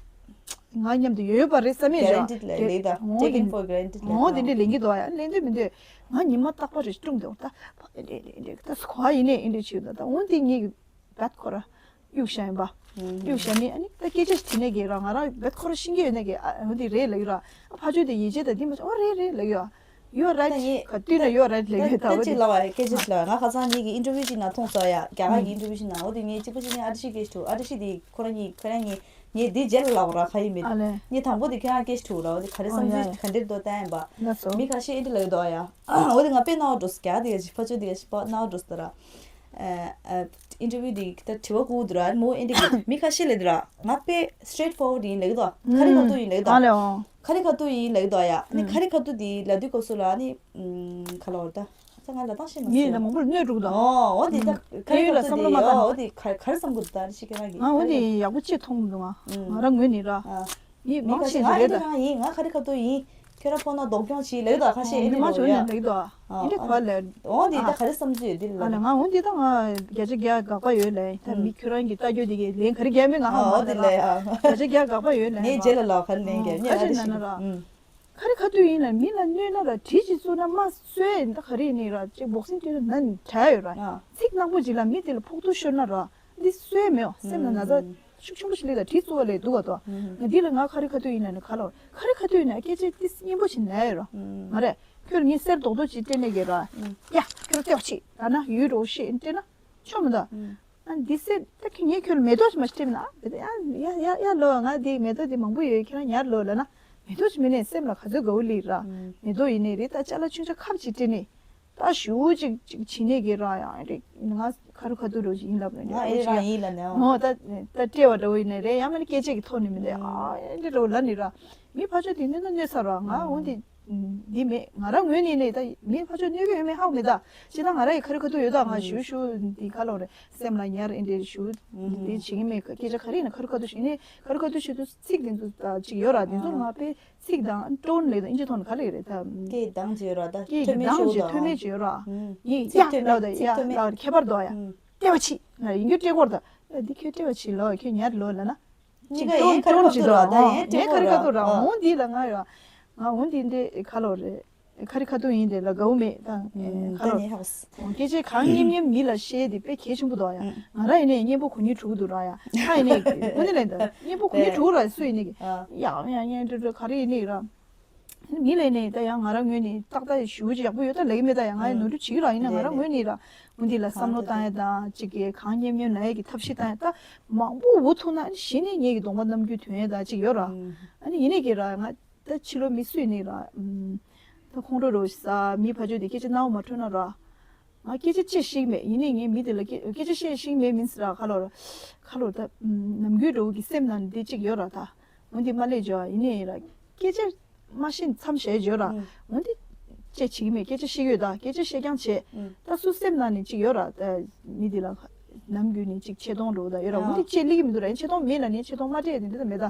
ང་མཉམ་དུ་ཡོད་ཡོད་པ་རེད་བསམ་ཡས་ཅོ། Guaranteed ལས་ལས་ད། འོ་Taken དེ་for granted ལས་འོ་ད། དེ་འདྲས་ལེན་གྱི་འདུག་ཡ་ལེན་འདོད་མི་འདོད། ང་ཉི་མ་རྟག་པར་རེ་སྐྲུངས་འདུག་ད། འདི་འདི་འདི་ད་ཁོ་ཡིན་ནས་འདི་འདྲས་བྱེད་འདུག་ད་འོ་འདི་ངེད་ཀྱི་བད་ཁོ་ར་གཡུག་བཞག་ཡིན་པ། གཡུག་བཞག་ནས་ཨ་ནི་ད་སྐད་ཆ་ཞིག་དྲིས་ནས་གི་ར་ང་རང་བད་ཁོ་ར་ཤིང་གི་ཡོད་ནས་གི་ཨ་འོ་འདི་རེད་ལབ་ཡོད་ར། ཕ་ཆོས་དེ་ཡིད་ཆེས་ད་འདི་མ་བྱུང་འོ་རེད་རེད་ལབ་ཡོད། You are right. ག་དུས་ན་you are right ལབ་ཡོད་ད་འོ་ཅི་དེ། ལབ་བ་སྐད་ཆ་ཞིག་ལབ་ང་ཁ་སང་ངེད་ཀྱི་interview ཅིག་ན་མཐོང་སོང་ཡ་རྒྱ་གར་གྱི་interview ཅིག་ན་འོ་དེ་ངས་གཅིག་པ་ཅིག་ནས་ཨ་ཏི་ཤི་སྐད་ཞིག་ཐུག་ཨ་ཏི་ཤི་དེ་ཁོ་རང་གཉིས་ཁོ་རང་གཉིས་ངས་དེ་རྗེས་ལ་ལབ་ར་ཁ་ཡིན་མེད་ཨ་ལེ། ངས་དང་པོ་དེ་ཁྱེད་རང་སྐད་ཞིག་ཐུག་ར་འོ་དེ་ག་རེ་བསམ་ཚུལ་ག་འདྲེར་འདུག་བལྟ་ཡིན་པ་ལགས་སོ། མི་ཁ་ཤས་ཨེ་འདྲ་ལབ་འདུག་ཡ་འོ་དེ་ང་དཔེ་ནའོ་འགྲོ་སོང་རྒྱ་གར་དེ་ག་ཞིག་ཕ་ཆོས་དེ་ག་ཞིག་པ་ནའོ་འགྲོ་སོང་ད་ར། interview དེ་ད་དྲི་བ་བཀོད་འདུག་ར་མོ་ཨེ་འདྲ་གི་མི་ཁ་ཤས་ལབ་འདུག་ར་ང་དཔེ་straightforward ཡིན་ལབ་ཀྱི་འདུག་ཁ་རི་ཁ་ཐུག་ཡིན་ལབ་ཀྱི་འདུག་ཨ་ལེ་ཨོ། ཁ་རི་ཁ་ཐུག་ཡིན་ལབ་ཀྱི་འདུག་ཡ། ཨ་ནི་ཁ་རི་ཁ་ཐུག་དེ་ལབ་དུས་སྐབས་སུ་ལ་ཨ་ནི་ཨུམ་ག་ལབ་རེད་ད། ད་ང་ལ་ཏང་ཤེས་མ་ངས་ལ་སོང་། མང་པོར་གནོད་འགྲོ་གི་འདུག་ཨོ་ཨོ་དེ་ད་ཨུམ་ཁ་རི་ཁ་ཐུག་དེ་ཨོ་ཨོ་དེ་ག་ག་རེ་བསམ་གི་འདུག་ད་ཨ་ནི་ཤི་ཁ་རང་གི་ང་འོ་དེ་ཡག་པོ་ཅིག་མཐོང་མི་འདུག་ང་ང་རང་ངོས་ནས་ར་ཨ་ངས་མི་མང་ཁ་ཤས་ཤེས་ང་ཨེ་རེད་འདི་ད། རང་ཡིན་ང་ཁ་རི་ཁ་ཐུག་ཡིན། ཁྱོད་རང་ཕོ་ན་སྡུག་གྱོང་ཆེ་ལབ་ཀྱི་འདུག་ཁ་ཤས་ཨེ་འདི་འདྲ་མང་ཆེ་འོ་ཡ། ནས་ལབ་ཀྱི་འདུག་ཨ་འདི་ཁོ་ལ་ཨོ་འདི་ད་ག་རེ་བསམ་ཚུལ་ཡོད་འདི་ལ། ཨ་ལ་ང་འོ་འདི་ད་ང་བརྒྱ་ཆ་བརྒྱ་དགག་པ་ཡོད་ལ་ད་མི་ཁྱོད་རང་གི་ལྟ་རྒྱུ་འདི་གི་ལན་ག་རེ་རྒྱག་མིན་ང་ཧ་མ་ཨོ་འདི་ལ་ཡ། བརྒྱ་ཆ་བརྒྱ་དགག་པ་ཡོད་ལ་ངས་རྗེས་ལ་ལབ་ག་ལན་རྒྱག་ངས་ཨ་ཁ་ཅིག་ན་ན་ར། ཁ་རི་ཁ་ཐུག་ཡིན་ལ་མི་ལ་གནོད་ན་ར་གྲི་ཅིག་བཙུགས་ན་མ་གསོད་ད་ག་རེ་ཡིན་ནི་ར་ཅིག་བོག་སིང་སྤྲད་ན་ན་ནི་བྲལ་ཡོད་ར། ཚིག་ནག་པོ་ཅིག་ལ་མི་དེ་ལ་ཕོག་ཐུག་ཤོར་ན་ར་འདི་གསོད་མེད་སེམས་ལ་ན་ཚ། ཤུགས་ཆེན་པོ་ཞིག་སླེབས་ད་གྲི་བཙུགས་པ་ལས་སྡུག་ག་དོ། ང་འདི་ལ་ང་ཁ་རི་ཁ་ཐུག་ཡིན་ན་ནི་ཁ་ལོ། ཁ་རི་ཁ་ཐུག་ཡིན་ན་སྐད་ཆ་ཏི་སྙན་པོ་ཞིག་ལབ་ཡོད་རོ། ང་རེད། ཁྱོད་ངས་གསེར་རྡོག་རྡོག་ཅིག་སྤྲད་ནས་གི་ར། ཡ་ཁྱོད་ལྟེ་བ་ཆིག་ད་ན་ཡུལ་རོ་ཤེས་སྤྲད་ན་ཆོག་མི་འདུག་ཨ་འདི་སེ་ད་ཁྱོད་ངས་ཁྱོད་ལ་མེ་ཏོག་ཞིག་མ་སྤྲད་ན་ཡ་ཡ་ཡ་ལོ་ང་འདི་མེ་ཏོག་འདི་མང་པོ་ཡོད་ཁྱེད་རང་ཉར་ལོ་ལབ་ན། མེ་ཏོག་ཞིག་མིན་ནས་སེམས་ལ་ག་ཚོད་དགའ་བོ་སླེབས་ར། མེ་ཏོག་ཡིན་ནས་རེད་ད་ཅ་ལག་ཆུང་ཆུང་ཁབ་ཅིག་སྤྲད་ནས། ད་ཞུ་ཅིག་ཅིག་བྱིན་ནས་གི་ར་ཡང་རེད་ང་ཁ་རུ་ཁ་ཐུག་རོ་ཞིག་ཡིན་ལབ་ནས་ང་ཨེ་རང་ཡིན་ལབ་ནས་ཨོ་ད་ད་སྤྲད་བ་འདྲ་བོ་ཡིན་ནས་རེད་ཡང་མིན་སྐད་ཆ་གི་ཐོག་ནས་མི་འདུག་ཨ་ཨེ་འདྲ་འདྲ་བོ་ལབ་ནས་ར་མི་ཕར་ཕྱོགས་དེ་གནོད་ན་གནོད་ས་ར་ང་འོ་འདི་འདི་མེད་ང་རང་ངོས་ནས་ནས་ད་མི་ཕར་ཕྱོགས་གནོད་གི་ཡོད་མེད་ཧ་གོ་མེད་ད་ཅི་ད་ང་ར་ཡི་ཁ་རུ་ཁ་ཐུག་ཡོད་ད་ང་ཞུ་ཞུ་འདི་ཁ་ལོ་རེད་སེམས་ལ་ཉར་ཨེ་འདྲ་ཞུ་འདི་བྱེད་གི་མེད་སྐད་ཆ་ག་རེ་ཡིན་ན་ཁ་རུ་ཁ་ཐུག་ཞུ་ནས་ཁ་རུ་ཁ་ཐུག་ཞུ་དུས་ཚིག་འདི་ཚོ་ད་ཅིག་ཡོད་ར་འདི་ཚོ་ང་དཔེ། ཚིག་དང་ཊོན་ལས་དང་ཨིན་ཇི་ཐོག་ནས་ག་ལས་རེད་ད། སྐད་གདངས་ཅིག་ཡོད་ར་ད། སྐད་ཀྱི་གདངས་ཅིག་མཐོ་དམན་ཅིག་ཡོད་ར། ཡིན་ཡ་ལབ་ད་ཡ་ལབ་ཁྱད་པར་འདུག་ཡ། ལྟེ་བ་ཆིག་ན་ཡིན་རྒྱུ་སྤྲད་སྐོར་ད། འདི་ཁྱོད་ལྟེ་བ་ཆིག་ལོ་ཁྱོད་ཉར་ལོ་ལ་ན། གཉིས་ཀ་ཡིན་ཁ་རི་ཁ་ཐུག་ར་ད་ཡིན་ལྟེ་སྐོར་ར། ངས་ཁ་རི་ཁ་ཐུག་ར་འོང་འདི་ལ་ང་ཡོད། ང་འོང་འདི་འདི་ཁ་ལོ་རེད། ཁ་རི་ཁ་ཐུག་ཡིན་དེ་ལ་དགའ་བོ་མེད་ད་ཁ་ལོ། སྐད་ཆ་གང་སྙན་སྙན་མི་ལ་བཤད་དེ་དཔེ་གལ་ཆེན་པོ་འདུག་ཡ། ང་ར་ཡིན་ནའི་སྙན་པོ་གོ་སྙིང་བྲོ་གི་འདུག་ར་ཡ། ཁ་ཡིན་ནའི་དངོས་གནས་ལན་ད་སྙན་པོ་གོ་སྙིང་བྲོ་གི་ར་སུ་ཡིན་ནའི་གི་ཡང་ཡང་སྙན་བྲོ་བྲོ་ག་རེ་ཡིན་ནའི་ར། མི་ལ་ཡིན་ནའི་ད་ཡང་ང་ར་ངོས་ནས་ཏག་ཏག་ཞུ་ཅིག་ཡག་པོ་ཡོད་ད་ལབ་ཀྱི་མེད་ད་ཡང་ང་ཡི་ནོར་འཁྲུལ་བྱེད་ཀྱི་ར་ཡིན་ན་ང་ར་ངོས་ནས་ར་འོ་འདི་ལ་བསམ་བློ་བཏང་ཡ་དང་ཅིག་གི་གང་སྙན་སྙན་ལབ་ཡ་གི་ཐབས་ཤེས་བཏང་ཡ་ད་མང་པོ་འུ་ཐུག་ན་གཞི་ནས་ངེད་ཀྱི་གདོང་པ་རྣམ་འགྱུར་ཐོན་ཡ་ད་ཅིག་ཡོད་ར། ཨ་ནི་ཡིན་ནའི་གི་ར་ང་། ད་ཕྱི་ལོ་མི་སུས་ནི་ར། ད་ཁོང་ཁྲོ་རོ་ཞིག་ཟ་མི་ཕ་ཆོས་དེ་སྐད་ཆ་རྣ་བ་མ་འཕྲོད་ན་ར། ང་སྐད་ཆ་བཤད་ཤེས་མེད་ཡིན་ནའི་ངས་མི་དེ་ལ་སྐད་སྐད་ཆ་བཤད་ཤེས་མེད་མིན་སི་ར་ཁ་ལོ་ར། ཁ་ལོ་ད། ནམ་རྒྱུན་འགྲོ་གི་སེམས་ནང་འདི་གཅིག་ཡོད་ར་ད། འོན་ཏེ་མ་ལས་འཇོ་ཡིན་ནའི་ར། སྐད་ཆ་མ་བཤད་མཚམས་བཞག་འཇོ་ར། འོན་ཏེ། ཅེས་བྱེད་ཀྱི་མེད་སྐད་ཆ་བཤད་ཡོད་ད་སྐད་ཆ་བཤད་རྐྱང་བྱེད། ད་སུ་སེམས་ནང་ནས་གཅིག་ཡོད་ར་ད། མི་དེ་ལ། ནམ་རྒྱུན་ནས་ཅིག་ཆེ་མཐོང་འགྲོ་ད་ཡོད་ར། འོ་འདི་ཆེ་ལི་གི་མི་འདུག་ར། ཆེ་མཐོང་མེད་ལ་ནི་ཆེ་མཐོང་མ་སྤྲད་དེ་འདི་ད་མེད་ད།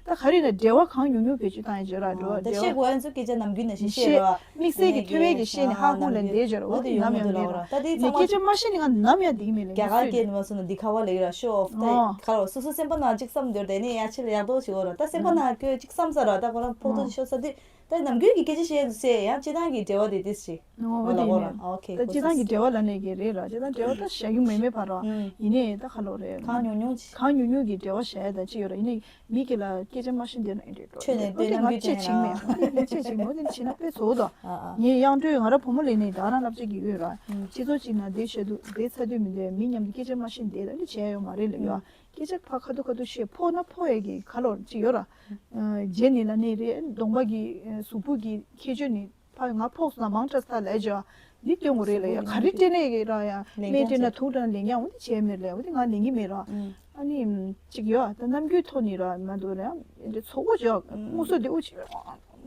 ད་ག་རེ་ན་འབྲེལ་བ་གང་ཉུང་ཉུང་བེད་སྤྱོད་བཏང་ཡ་བྱོས་ར། འབྲེལ་བ་ད་འབྲེལ་ཤེས་བ་དགོས་ཡ་ཚོ་སྐད་ཆ་ནམ་རྒྱུན་ནས་ཤེས་ཤེས་ཤེས་ར། དམིགས་བསལ་གྱི་ཐོས་པའི་གི་ཤེས་ནས་ཧ་གོ་ལ་འདས་བྱོས་ར། འོ་འདི་ནམ་ཡང་མེད་ར། ད་དེ་ཚང་མ་སྐད་ཆ་མ་ཤེས་ནི་ང་ནམ་ཡང་འདི་གི་མེད་ལ་རྒྱ་གར་སྐད་ནི་མ་སོང་ན་འདི་ཁ་བ་ལེགས་ར་ཤོ་ཨོ་ཕ་ད་ཁ་བ་སོ་སོ་སེམས་པ་ནང་ཅིག་བསམ་འདོར་དེ་ནས་ཡ་ཆེ་ལ་ཡག་ཏོ་ཞིག་འོ་ར། ད་སེམས་པ་ནང་ཁོས་ཅིག་བསམ་ས་ར། ད་ཁོ་རང་ཕོག་ཐུག་ཤོ་ས་དུས། ད་ནམ་རྒྱུན་གྱི་སྐད་ཆ་བཤད་ཟེར་ཡང་སྤྱི་བཏང་གི་འབྲེལ་བ་དེ་ཏིས་ཞིག་ཨོ་ཨོ་ལ་དེ་ཨོ་ནི་ར། ཨོ་ཁེ་ད་སྤྱི་བཏང་གི་འབྲེལ་བ་ལ་ནས་གི་རེད་ར། སྤྱི་བཏང་འབྲེལ་བ་ད་བཞག་རྒྱུ་མེད་མེད་བར་ར། ཡིན་ནའི་ད་ཁ་ལོ་རེད། གང་ཉུང་ཉུང་ཅིག་གང་ཉུང་ཉུང་གི་འབྲེལ་བ་བཞག་ཡ་ད་ཅི་ཡོད་ར། ཡིན་ནའི་མི་གི་ལ་སྐད་ཆ་མ་ཤེས་འདོད་ན་ཨེ་འདྲེ་འགྲོ་ཆོས་ནས་ཨོ་དེ་ང་ལྟོས་ན་ཅེས་བྱིང་མེད་ཨོ་དེ་ཅེས་བྱིང་མོ་དེ་བྱིང་ན་དཔེ་བཟོ་དོ། ཨ་ཨ་ངས་ཡང་སྤྲོད་ང་ར་བུ་མོ་ལས་ནས་ད་རང་བསླབ་བྱ་གི་ཡོད་ར། སྤྱི་ཚོགས་གཅིག་ན་བསྡད་བྱ་དུ་བསྡད་ཚ་དུས་མི་འདོད་མི་མཉམ་དུ་སྐད་ཆ་མ་ཤེས་འདོད་ད་འདི་བྱས་ཡོད་མ་རེད་ལ་ཡོད། སྐད་ཆ་ཕ་ཁ་ཐུག་ཁ་ཐུག་བཤད་ཕོ་ན་ཕོ་ཡས་གི་ཁ་ལོ་ཅི་ཡོད་ར། རྗེ་ནི་ལ་ནི་རེད་གདོང་པ་གི་གཟུགས་པོ་གི་ཁྱད་ཆོས་ནི་ཕ་ང་ཕོགས་སུ་ན་མང་དྲགས་ས་ལས་ཇོ་འདི་སྟོན་དགོས་རེད་ལ་ཡ་ག་རེ་སྤྲད་ནས་གི་ར་ཡ་སྨན་སྤྲད་ན་དུག་དྲགས་ལེན་ཡ་འོ་འདི་བྱས་མེད་ལ་འོ་འདི་ང་ལེན་གི་མེད་ར། ཨ་ནི་ཅིག་ཡོད་ད་རྣམ་འགྱུར་ཐོག་ནི་ར་མ་འདུག་ར་འདི་ཚོགས་པ་ཇོ་དངོས་སུ་འདི་འུ་ཅི་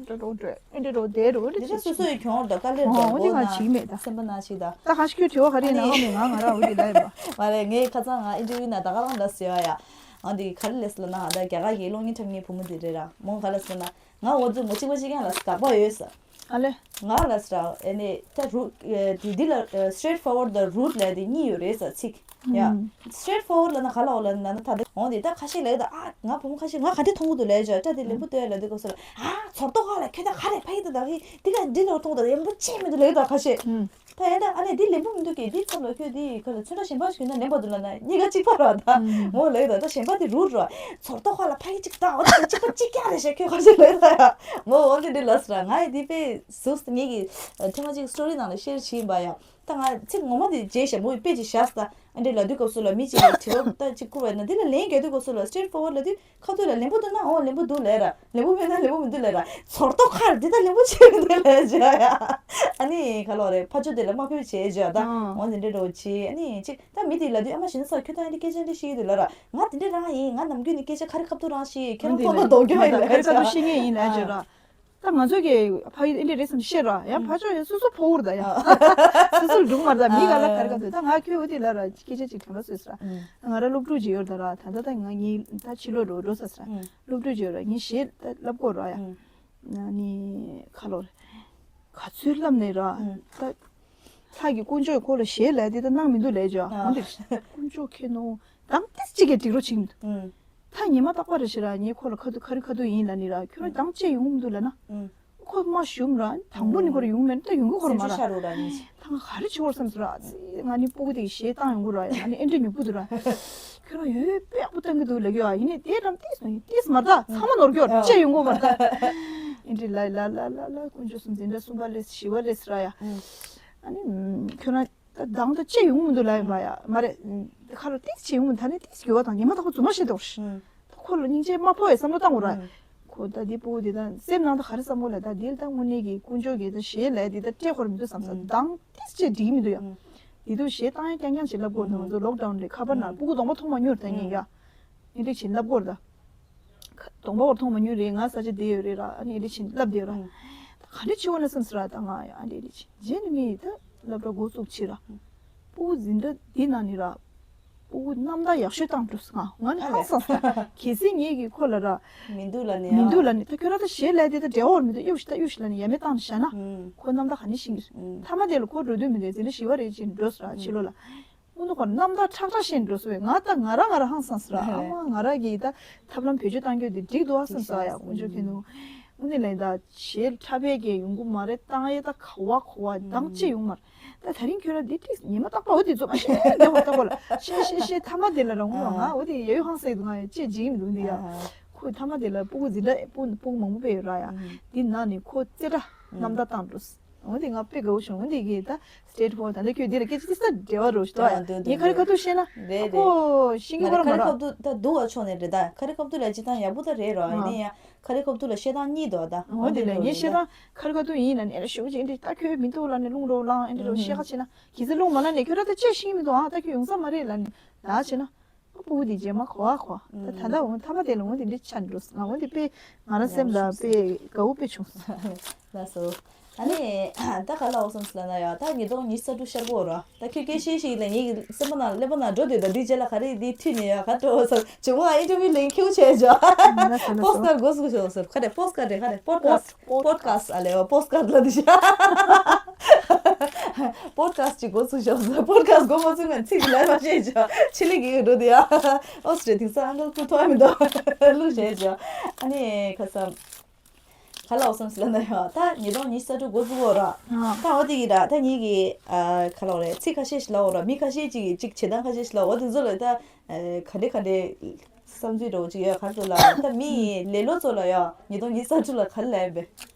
འདྲ་རོ་འདྲ་འདྲ་རོ་དེ་རོ་འདྲ་འདི་ཚོ་སོ་སོ་ཡི་གྱོང་ར་དཀའ་ལས་ར་འོ་འདི་ང་བྱེད་ཀྱི་མེད་ད་སེམས་པ་ན་ཞིག་ད། ད་ཧ་ཤི་ཁྱོད་དྲི་བ་ག་རེ་ཡིན་ན་ཨ་ནི་ཧ་མི་ང་ང་ར་འོ་འདི་ལ་ཡིན་པ། མ་རེད། ངས་ཁ་སང་ང་ཨིན་ཊར་བིའུ་ན་ད་ག་རང་ལབ་ཟེར་བ་ཡ། ཨ་འདི་ག་རེ་ལབ་ཟེར་ལབ་ན་ད་རྒྱ་གར་གྱི་གློག་བརྙན་འཁྲབ་མཁན་བུ་མོ་དེ་རེད་ར། མོ་ག་ལབ་ཟེར་ན་ང་འོ་ཙི་མོ་གཅིག་པ་གཅིག་རྐྱང་ལ་དགག་པ་ཡོད་ས། ཨ་ལེ། ང་ལ་ཟེར་ཨ་ནི་ད་རུ་དེ་འདི་ལ་straight forward དང་rude ལབ་དེ་གཉིས་ཡོད་རེད་ས་ཚིག་ཡ། straight forward ལབ་ན་ག་ལ་འོ་ལབ་ན་ད་འདི་འོ་འདི་ད་ཁ་ཤས་ལབ་ད་ཨ་ང་བུ་མོ་ཁ་ཤས་ང་ག་འདྲ་མཐོང་གི་འདུག་ལབ་ཅོ་ད་དེ་ལེན་པོ་ལྟོས་ལབ་དུས་སྐབས་སུ་ལ་ཨ་ཚོར་ཏོ་ཧ་ལ་ཁྱོད་ད་ག་རེ་ཕ་ཡི་ད་ད་གི་འདི་ག་འདི་ལོ་མཐོང་ད་ཡིན་པོ་ཅི་མི་འདུག་ལབ་ད་ཁ་ཤས། ད་ཡིན་ད་ཨ་ནི་འདི་ལེན་པོ་མི་འདུག་གི་འདི་ཚབ་ལ་ཁྱོད་འདི་ག་ལ་ཚོན་ཁྲ་གཞན་པ་ཞིག་ཡོད་ན་ལེན་པ་འདུག་ལབ་ན་གཉིས་ཀ་གཅིག་པ་ར་ད་ངོ་ལབ་ད་ད་གཞན་པ་དེ་rude ར་ཚོར་ཏོ་ཧ་ལ་ཕ་ཡི་གཅིག་ད་འོ་ད་གཅིག་པ་གཅིག་རྐྱང་རེད་ཤག་ཁྱོད་ཁ་ཤས་ལབ་ད་ཡ་ངོ་འོ་འདི་འདི་ལབ་ས་ར་ང་ཡི་འདི་དཔེ་གཟུགས་ངེད་ཀྱི་ཐེངས་མ་གཅིག་story ནང་ལ་share བྱས་ཡིན་པ་ཡ། ད་ང་ཚིག་ངོ་མ་དེ་བརྗེད་ཤག་མོ་ཡི་དཔེ་ཅིག་བཞག་ས་ཨ་འདྲས་ལབ་དུས་སྐབས་སུ་ལ་མི་གཅིག་གིས་དྲི་བ་ད་གཅིག་བསྐུར་བ་ཡིན་ན་འདི་ལ་ལན་རྒྱག་དུས་སྐབས་སུ་ལ་straight forward ལབ་དུས་ཁ་ཐུག་ལ་ལེན་པོ་འདུག་ན་འོ་ལེན་པོ་འདུག་ལབ་ར་ལེན་པོ་མེད་ན་ལེན་པོ་མི་འདུག་ལབ་ར་ཚོར་ཏོ་ཁར་འདི་ད་ལེན་པོ་བྱས་མི་འདུག་ལབ་བྱས་ཡ། ཨ་ནི་ག་ལོ་རེད་ཕ་ཆོས་དེ་ལ་མ་ཕེབས་བྱས་བྱས་ད་འོ་འདི་འདྲས་འགྲོ་བྱས་ཨ་ནི་གཅིག་ད་མི་དེ་ལབ་དུས་ཨ་མ་གཞི་ནས་ས་ཁྱོད་ད་ཨ་འདྲས་སྐད་ཆ་འདྲ་བཤད་ཀྱི་འདུག་ལབ་ར་ང་དེ་འདྲས་རང་ཡིན་ང་ནམ་རྒྱུན་ནས་སྐད་ཆ་ཁ་རི་ཁ་ཐུག་རང་བཤད་ཁྱེད་རང་ཐོག་ལ་ལྡོག་རྒྱུ་མ་ཡིན་ལབ་ཁ་རི་ཁ་ཐུག་བཤད་མཁན་ཡིན་ལབ་བྱས་ར། ད་ང་ཚོ་གི་ཕ་ཡུལ་ཨེ་འདྲས་རེད་བསམ་ཤེས་ར་ཡང་ཕ་ཆོས་ཡང་སོ་སོ་ཕོ་བོར་ད་ཡང་སོ་སོར་སྒྲུང་མར་ད་མི་ག་ལ་ག་རེ་ག་འདུག་ད་ང་ཁྱོད་འོ་དེ་ལ་ར་སྐད་ཆ་ཅིག་དྲན་པ་སོས་ས་ར། ང་ར་སློབ་ཕྲུག་ཅིག་ཡོད་ད་ར་ད་ད་ད་ང་གཉིས་ད་ཕྱི་ལོགས་འགྲོ་འགྲོ་ས་ས་ར་སློབ་ཕྲུག་ཅིག་ཡོད་ར་ངས་གཞས་ད་བསླབ་དགོས་ར་ཡ། ཨ་ནི་ཁ་ལོ་རེད། ག་ཚོད་བསླབ་ནས་ར་ད། ལྷ་གི་དཀོན་མཆོག་ཁོ་ལ་ཞེས་ལབ་དེ་ད་གནང་མི་འདུག་ལས་ཅོ། ཨ་འདིར་དཀོན་མཆོག་ཁྱེད་ནོ་དང་ཏིས་གཅིག་གིས་འགྲིག་རོ་ཆིང་འདུག་ད་ཉི་མ་རྟག་པར་ཞེ་ར་ངས་ཁོ་ལ་ཁ་ཐུག་ཁ་རི་ཁ་ཐུག་ཡིན་ལ་ནི་ར་ཁྱོད་རང་དང་བཅས་ཡོང་མི་འདུག་ལ་ན། ཁོ་མ་ཞུམ་ར་དང་པོ་ནི་ཁོ་ར་ཡོང་མེད་ད་ཡོང་གི་ཁོ་ར་མ་ར། ད་ང་ག་རེ་བྱེད་དགོས་བསམ་སོང་ར་ང་ནི་སྤུ་གུ་དེ་གི་ཞེས་བཏང་ཡོང་གི་ར་ཡ་ང་ནི་ཨེ་འདྲ་ཉོག་པོ་འདུག་ར། ཁྱོད་རང་ཡོད་པའི་ཨ་ཁུ་བཏང་གི་འདུག་ལབ་ཡོད་ཨ་ཡིན་ནི་དེ་རམ་ཏིས་ནི་ཏིས་མ་ད་ཚང་མ་ནོར་གྱོར་བཅས་ཡོང་གི་མ་ད། ཨེ་འདྲ་ལ་ལ་ལ་ལ་ལ་དཀོན་མཆོག་གསུམ་འཛིན་གྲྭ་གསུམ་པ་ལས་བཞི་པ་ལས་ར་ཡ། ཨ་ནི་ཁྱོད་རང་ད་དང་ད་ཅི་ཡོང་མི་འདུག་ལབ་ཡོང་པ་ཡ་མ་རེད། ཁ་ལོ་ཏིས་ཅི་ཡོང་མི་ད་ནི་ཏིས་གྱོད་པ་དང་ཉི་མ་དག་པ་རྫུན་མ་བཤད་དོ། ཁོ་ལ་སྙིང་རྗེ་མ་ཕོག་ཡ་བསམ་བློ་བཏང་དགོས་ར། ཁོ་ད་འདི་སྤུ་གུ་འདི་ད་སེམས་ནང་ད་ག་རེ་བསམ་གོ་ལ་ད་འདི་ལ་ད་དངོས་གནས་ཀྱི་དཀོན་མཆོག་གིས་ད་ཞེས་ལབ་འདི་ད་སྤྲད་ཁོ་ར་མི་འདུག་བསམ་ས་དང་ཏིས་ཅི་འགྲིག་མི་འདུག་ཡ། འདི་དུ་ཞེས་བཏང་ཡ་རྐྱང་རྐྱང་ཞིག་ལབ་དགོས་འདུག་ང་ཚོ་ལོག་ཌའུན་རེད་ཁ་པར་ནང་སྤུ་གུ་གདོང་པ་མཐོང་མ་མྱོང་ར་ད་ངས་ཡ། འདི་འདྲ་ཞིག་ལབ་དགོས་ར་ད། གདོང་པ་བར་མཐོང་མ་མྱོང་རེད་ང་ས་ཆ་བསྡད་ཡོད་རེད་ར་ཨ་ནི་འདི་ཕྱིན་ལབ་བསྡད་ཡོད་ར། ད་ག་འདྲ་བྱེད་དགོས་ན་བསམ་སོང་ར་ད་ང་ཡང་ཨ་འདྲ་འདྲ་བྱེད་རྗེས་ནི་མི་ད་སློབ་གྲྭ་འགོ་བཙུགས་ཕྱིན་ར། སྤུ་གུ་འཛིན་གྲྭ་འདི་ནང་ནས་ར། སྤུ་གུ་རྣམ་ཐར་ཡག་ཤོས་བཏང་འགྲོ་སོང་ང་ང་ནི་ཧང་སངས་སོང་གལ་སྲིད་ངེད་ཀྱིས་ཁོ་ལ་ར། མི་འདུག་ལ་ནི་མི་འདུག་ལ་ནི་ད་ཁྱོད་ར་ད་ཞེས་ལབ་དེ་ད་འབྲེལ་བ་བར་མི་འདུག་གཡུག་ཤི་ད་གཡུག་ཤི་ལ་ནི་ཡ་མེད་བཏང་ནས་བཞག་ན། ཁོ་རྣམ་ཐར་ག་ནས་ཤེས་ཀྱི་རེད། མཐའ་མ་དེ་ལ་ཁོ་འགྲོ་འདོད་མི་འདུག་འཛིན་གྲྭ་བཞི་པ་རེད་ཅེས་འགྲོ་སོང་ར་ཕྱི་ལོགས་ལ། སྔོན་དུ་ཁོ་རྣམ་ཐར་ཁྲག་ཁྲག་བཤད་འགྲོ་སོང་བས་ང་ད་ང་རང་ང་རང་ཧང་སངས་སོང་ར་ཨ་མ་ང་རང་གིས་ད་ཐབས་ལམ་བེད་སྤྱོད་བཏང་རྒྱུ་དེ་འགྲིག་འདུག་ཨ་སངས་སོང་ཨ་ཡ་དཀོན་མཆོག་མཁྱེན་ནོ། དངོས་གནས་ལ་ཡིན་ད་ཞེས་ཁྲ་བས་ཀྱི་ཡོང་གི་མ་རེད་བཏང་ཡས་ད་ག་བ་ག་བ་དང་ཅི་ཡོང་མ་རེད། ད་ད་རིང་ཁྱོད་ར་འདི་ཏིག་ཉི་མ་རྟག་པ་འོ་དེ་ཚོ་མ་ཤེས་ཉི་མ་རྟག་པ་ལ་ཤེས་ཤེས་ཤེས་ཐ་མ་དེ་ལ་རང་ངོ་ང་འོ་དེ་ཡ་ཡོ་ཧང་སངས་འདུག་ང་ཡ་ཅེས་འཇིགས་མི་འདུག་འདི་ཡ། ཁོས་ཐ་མ་དེ་ལ་སྤུ་གུ་འཛིན་གྲྭ་སྤུ་སྤུ་གུ་མང་པོ་སྤེལ་ཡོད་ར་ཡ། འདི་ནང་ནས་ཁོ་རྩེ་གྲ་རྣམ་ཐར་བཏང་འགྲོ། འོ་དེ་ང་དཔེ་དགའ་བོ་བྱུང་འོ་དེ་གི་ད་straight forward ད་ལྟ་ཁྱོད་འདི་ལ་སྐད་ཆ་ཅི་ས་འབྲེལ་བ་རོ་ཞིག་ད་ཡ་ངས་ཁ་རི་ཁ་ཐུག་བཤད་ན་ཁོ་ཤེས་ཀྱི་ཁོ་ར་མ་ར། ཁ་རི་ཁ་ཐུག་ད་སྡུག་བ་ཕྱོགས་ནས་རེད་ད་ཁ་རི་ཁ་ཐུག་ལ་སྤྱི་བཏང་ཡག་པོ་ད་རེད་རོ་ཡིན་ན་ཡང་ཁ་རི་ཁ་ཐུག་ལ་བཤད་སྟངས་གཉིས་འདུག་ད། འོ་དེ་ལ་ངས་བཤད་སྟངས་ཁ་རི་ཁ་ཐུག་ཡིན་ལ་ནས་ལ་ཞུ་ཅིག་འདི་ད་ཁྱོད་མི་ཐུག་ལ་ནས་རླུང་རོ་ལངས་ཨེ་འདྲ་རོ་བཤད་ཁ་ཆེ་ན་གི་ཚེ་རླུང་མ་ལངས་ནས་ཁྱོད་ར་ད་ཅི་ཤེས་མི་འདུག་ཨ་ད་ཁྱོད་ཡོང་ས་མ་རེད་ལ་ནས་ད་ཆེ་ན། སྤུ་གུ་དེ་རྗེས་མ་གོ་བ་གོ་ད་ད་ལྟ་འོང་ཐ་མ་དེ་ལ་འོང་དེ་འདྲ་ཆ་འགྲོ་ང་འོང་དེ་དཔེ་ང་རང་སེམས་ལ་དཔེ་དགའ་བོ་དཔེ་བྱུང་སོང་། ལགས་སོ། ཨ་ནི་ད་ག་ལ་འོ་སམ་སི་ལ་ན་ཡ་ད་ཉིས་སྟོང་ཉི་ཤུ་རྩ་དྲུག་ཤར་གོ་ར། ད་ཁྱོད་སྐད་ཤེས་ཤིག་ལ་ངའི་སེམས་པ་ནང་ཀླད་པ་ནང་འགྲོ་དུས་ད་འདི་རྗེས་ལ་ག་རེ་འདི་ཐུག་ནས་ཡ་ག་འགྲོ་བ་སམ་ཇོ་མོ་ཨ་ཨིན་ཊར་བིའུ་ལེན་ཁྱེའུ་བྱས་ཇོ། པོ་སི་ཀར་འགོ་ཚུགས་ཤོག་སམ། ག་རེ་པོ་སི་ཀར་རེད། ག་རེ་པོ་ཌི་ཀ་སི་པོ་ཌི་ཀ་སི་ཨ་ལེ་པོ་སི་ཀར་ལ་འདི་ཤ། པོ་ཌི་ཀ་སི་ཅིག་འགོ་ཚུགས་ཤོག་སམ། པོ་ཌི་ཀ་སི་འགོ་མ་ཚུགས་ང་ཚིག་ལས་མ་བྱས་ཇོ། ཆི་ལི་གི་འགྲོ་དུས་ཡ། ཨོ་སི་ཏྲེ་དེང་སང་ཨང་ཀལ་ཁུ་ཐོག་མི་འདུག་ལུགས་བྱས་ཇོ། ཨ་ནི་ཁ་སམ། ག་ལ་འོ་སམ་སི་ལ་ན་ཡ་ད་ཉིས་སྟོང་ཉི་ཤུ་རྩ་དྲུག་འགོ་ཚུགས་འོ་ར། ད་འོ་དེ་གི་ར་ད་ངེད་ཀྱི་ཨ་ག་ལ་འོ་རེད། ཚིག་ཁ་ཤས་ཤིག་ལ་འོ་ར། མི་ཁ་ཤས་ཅིག་གིས་ཅིག་བྱེད་སྟངས་ཁ་ཤས་ཤིག་ལ་འོ་དེ་ཚོ་ལ་ད་ག་འདྲེ་ག་འདྲེ་བསམ་ཚུལ་འདྲ་བོ་ཅིག་ཡོད། ག་ཚོ་ལ་ད་མི་ལེ་ལོ་ཚོ་ལ་ཡ་ཉིས་སྟོང་ཉི་ཤུ་རྩ་དྲུག་ལ་ག་ལ་ཡ་བེ།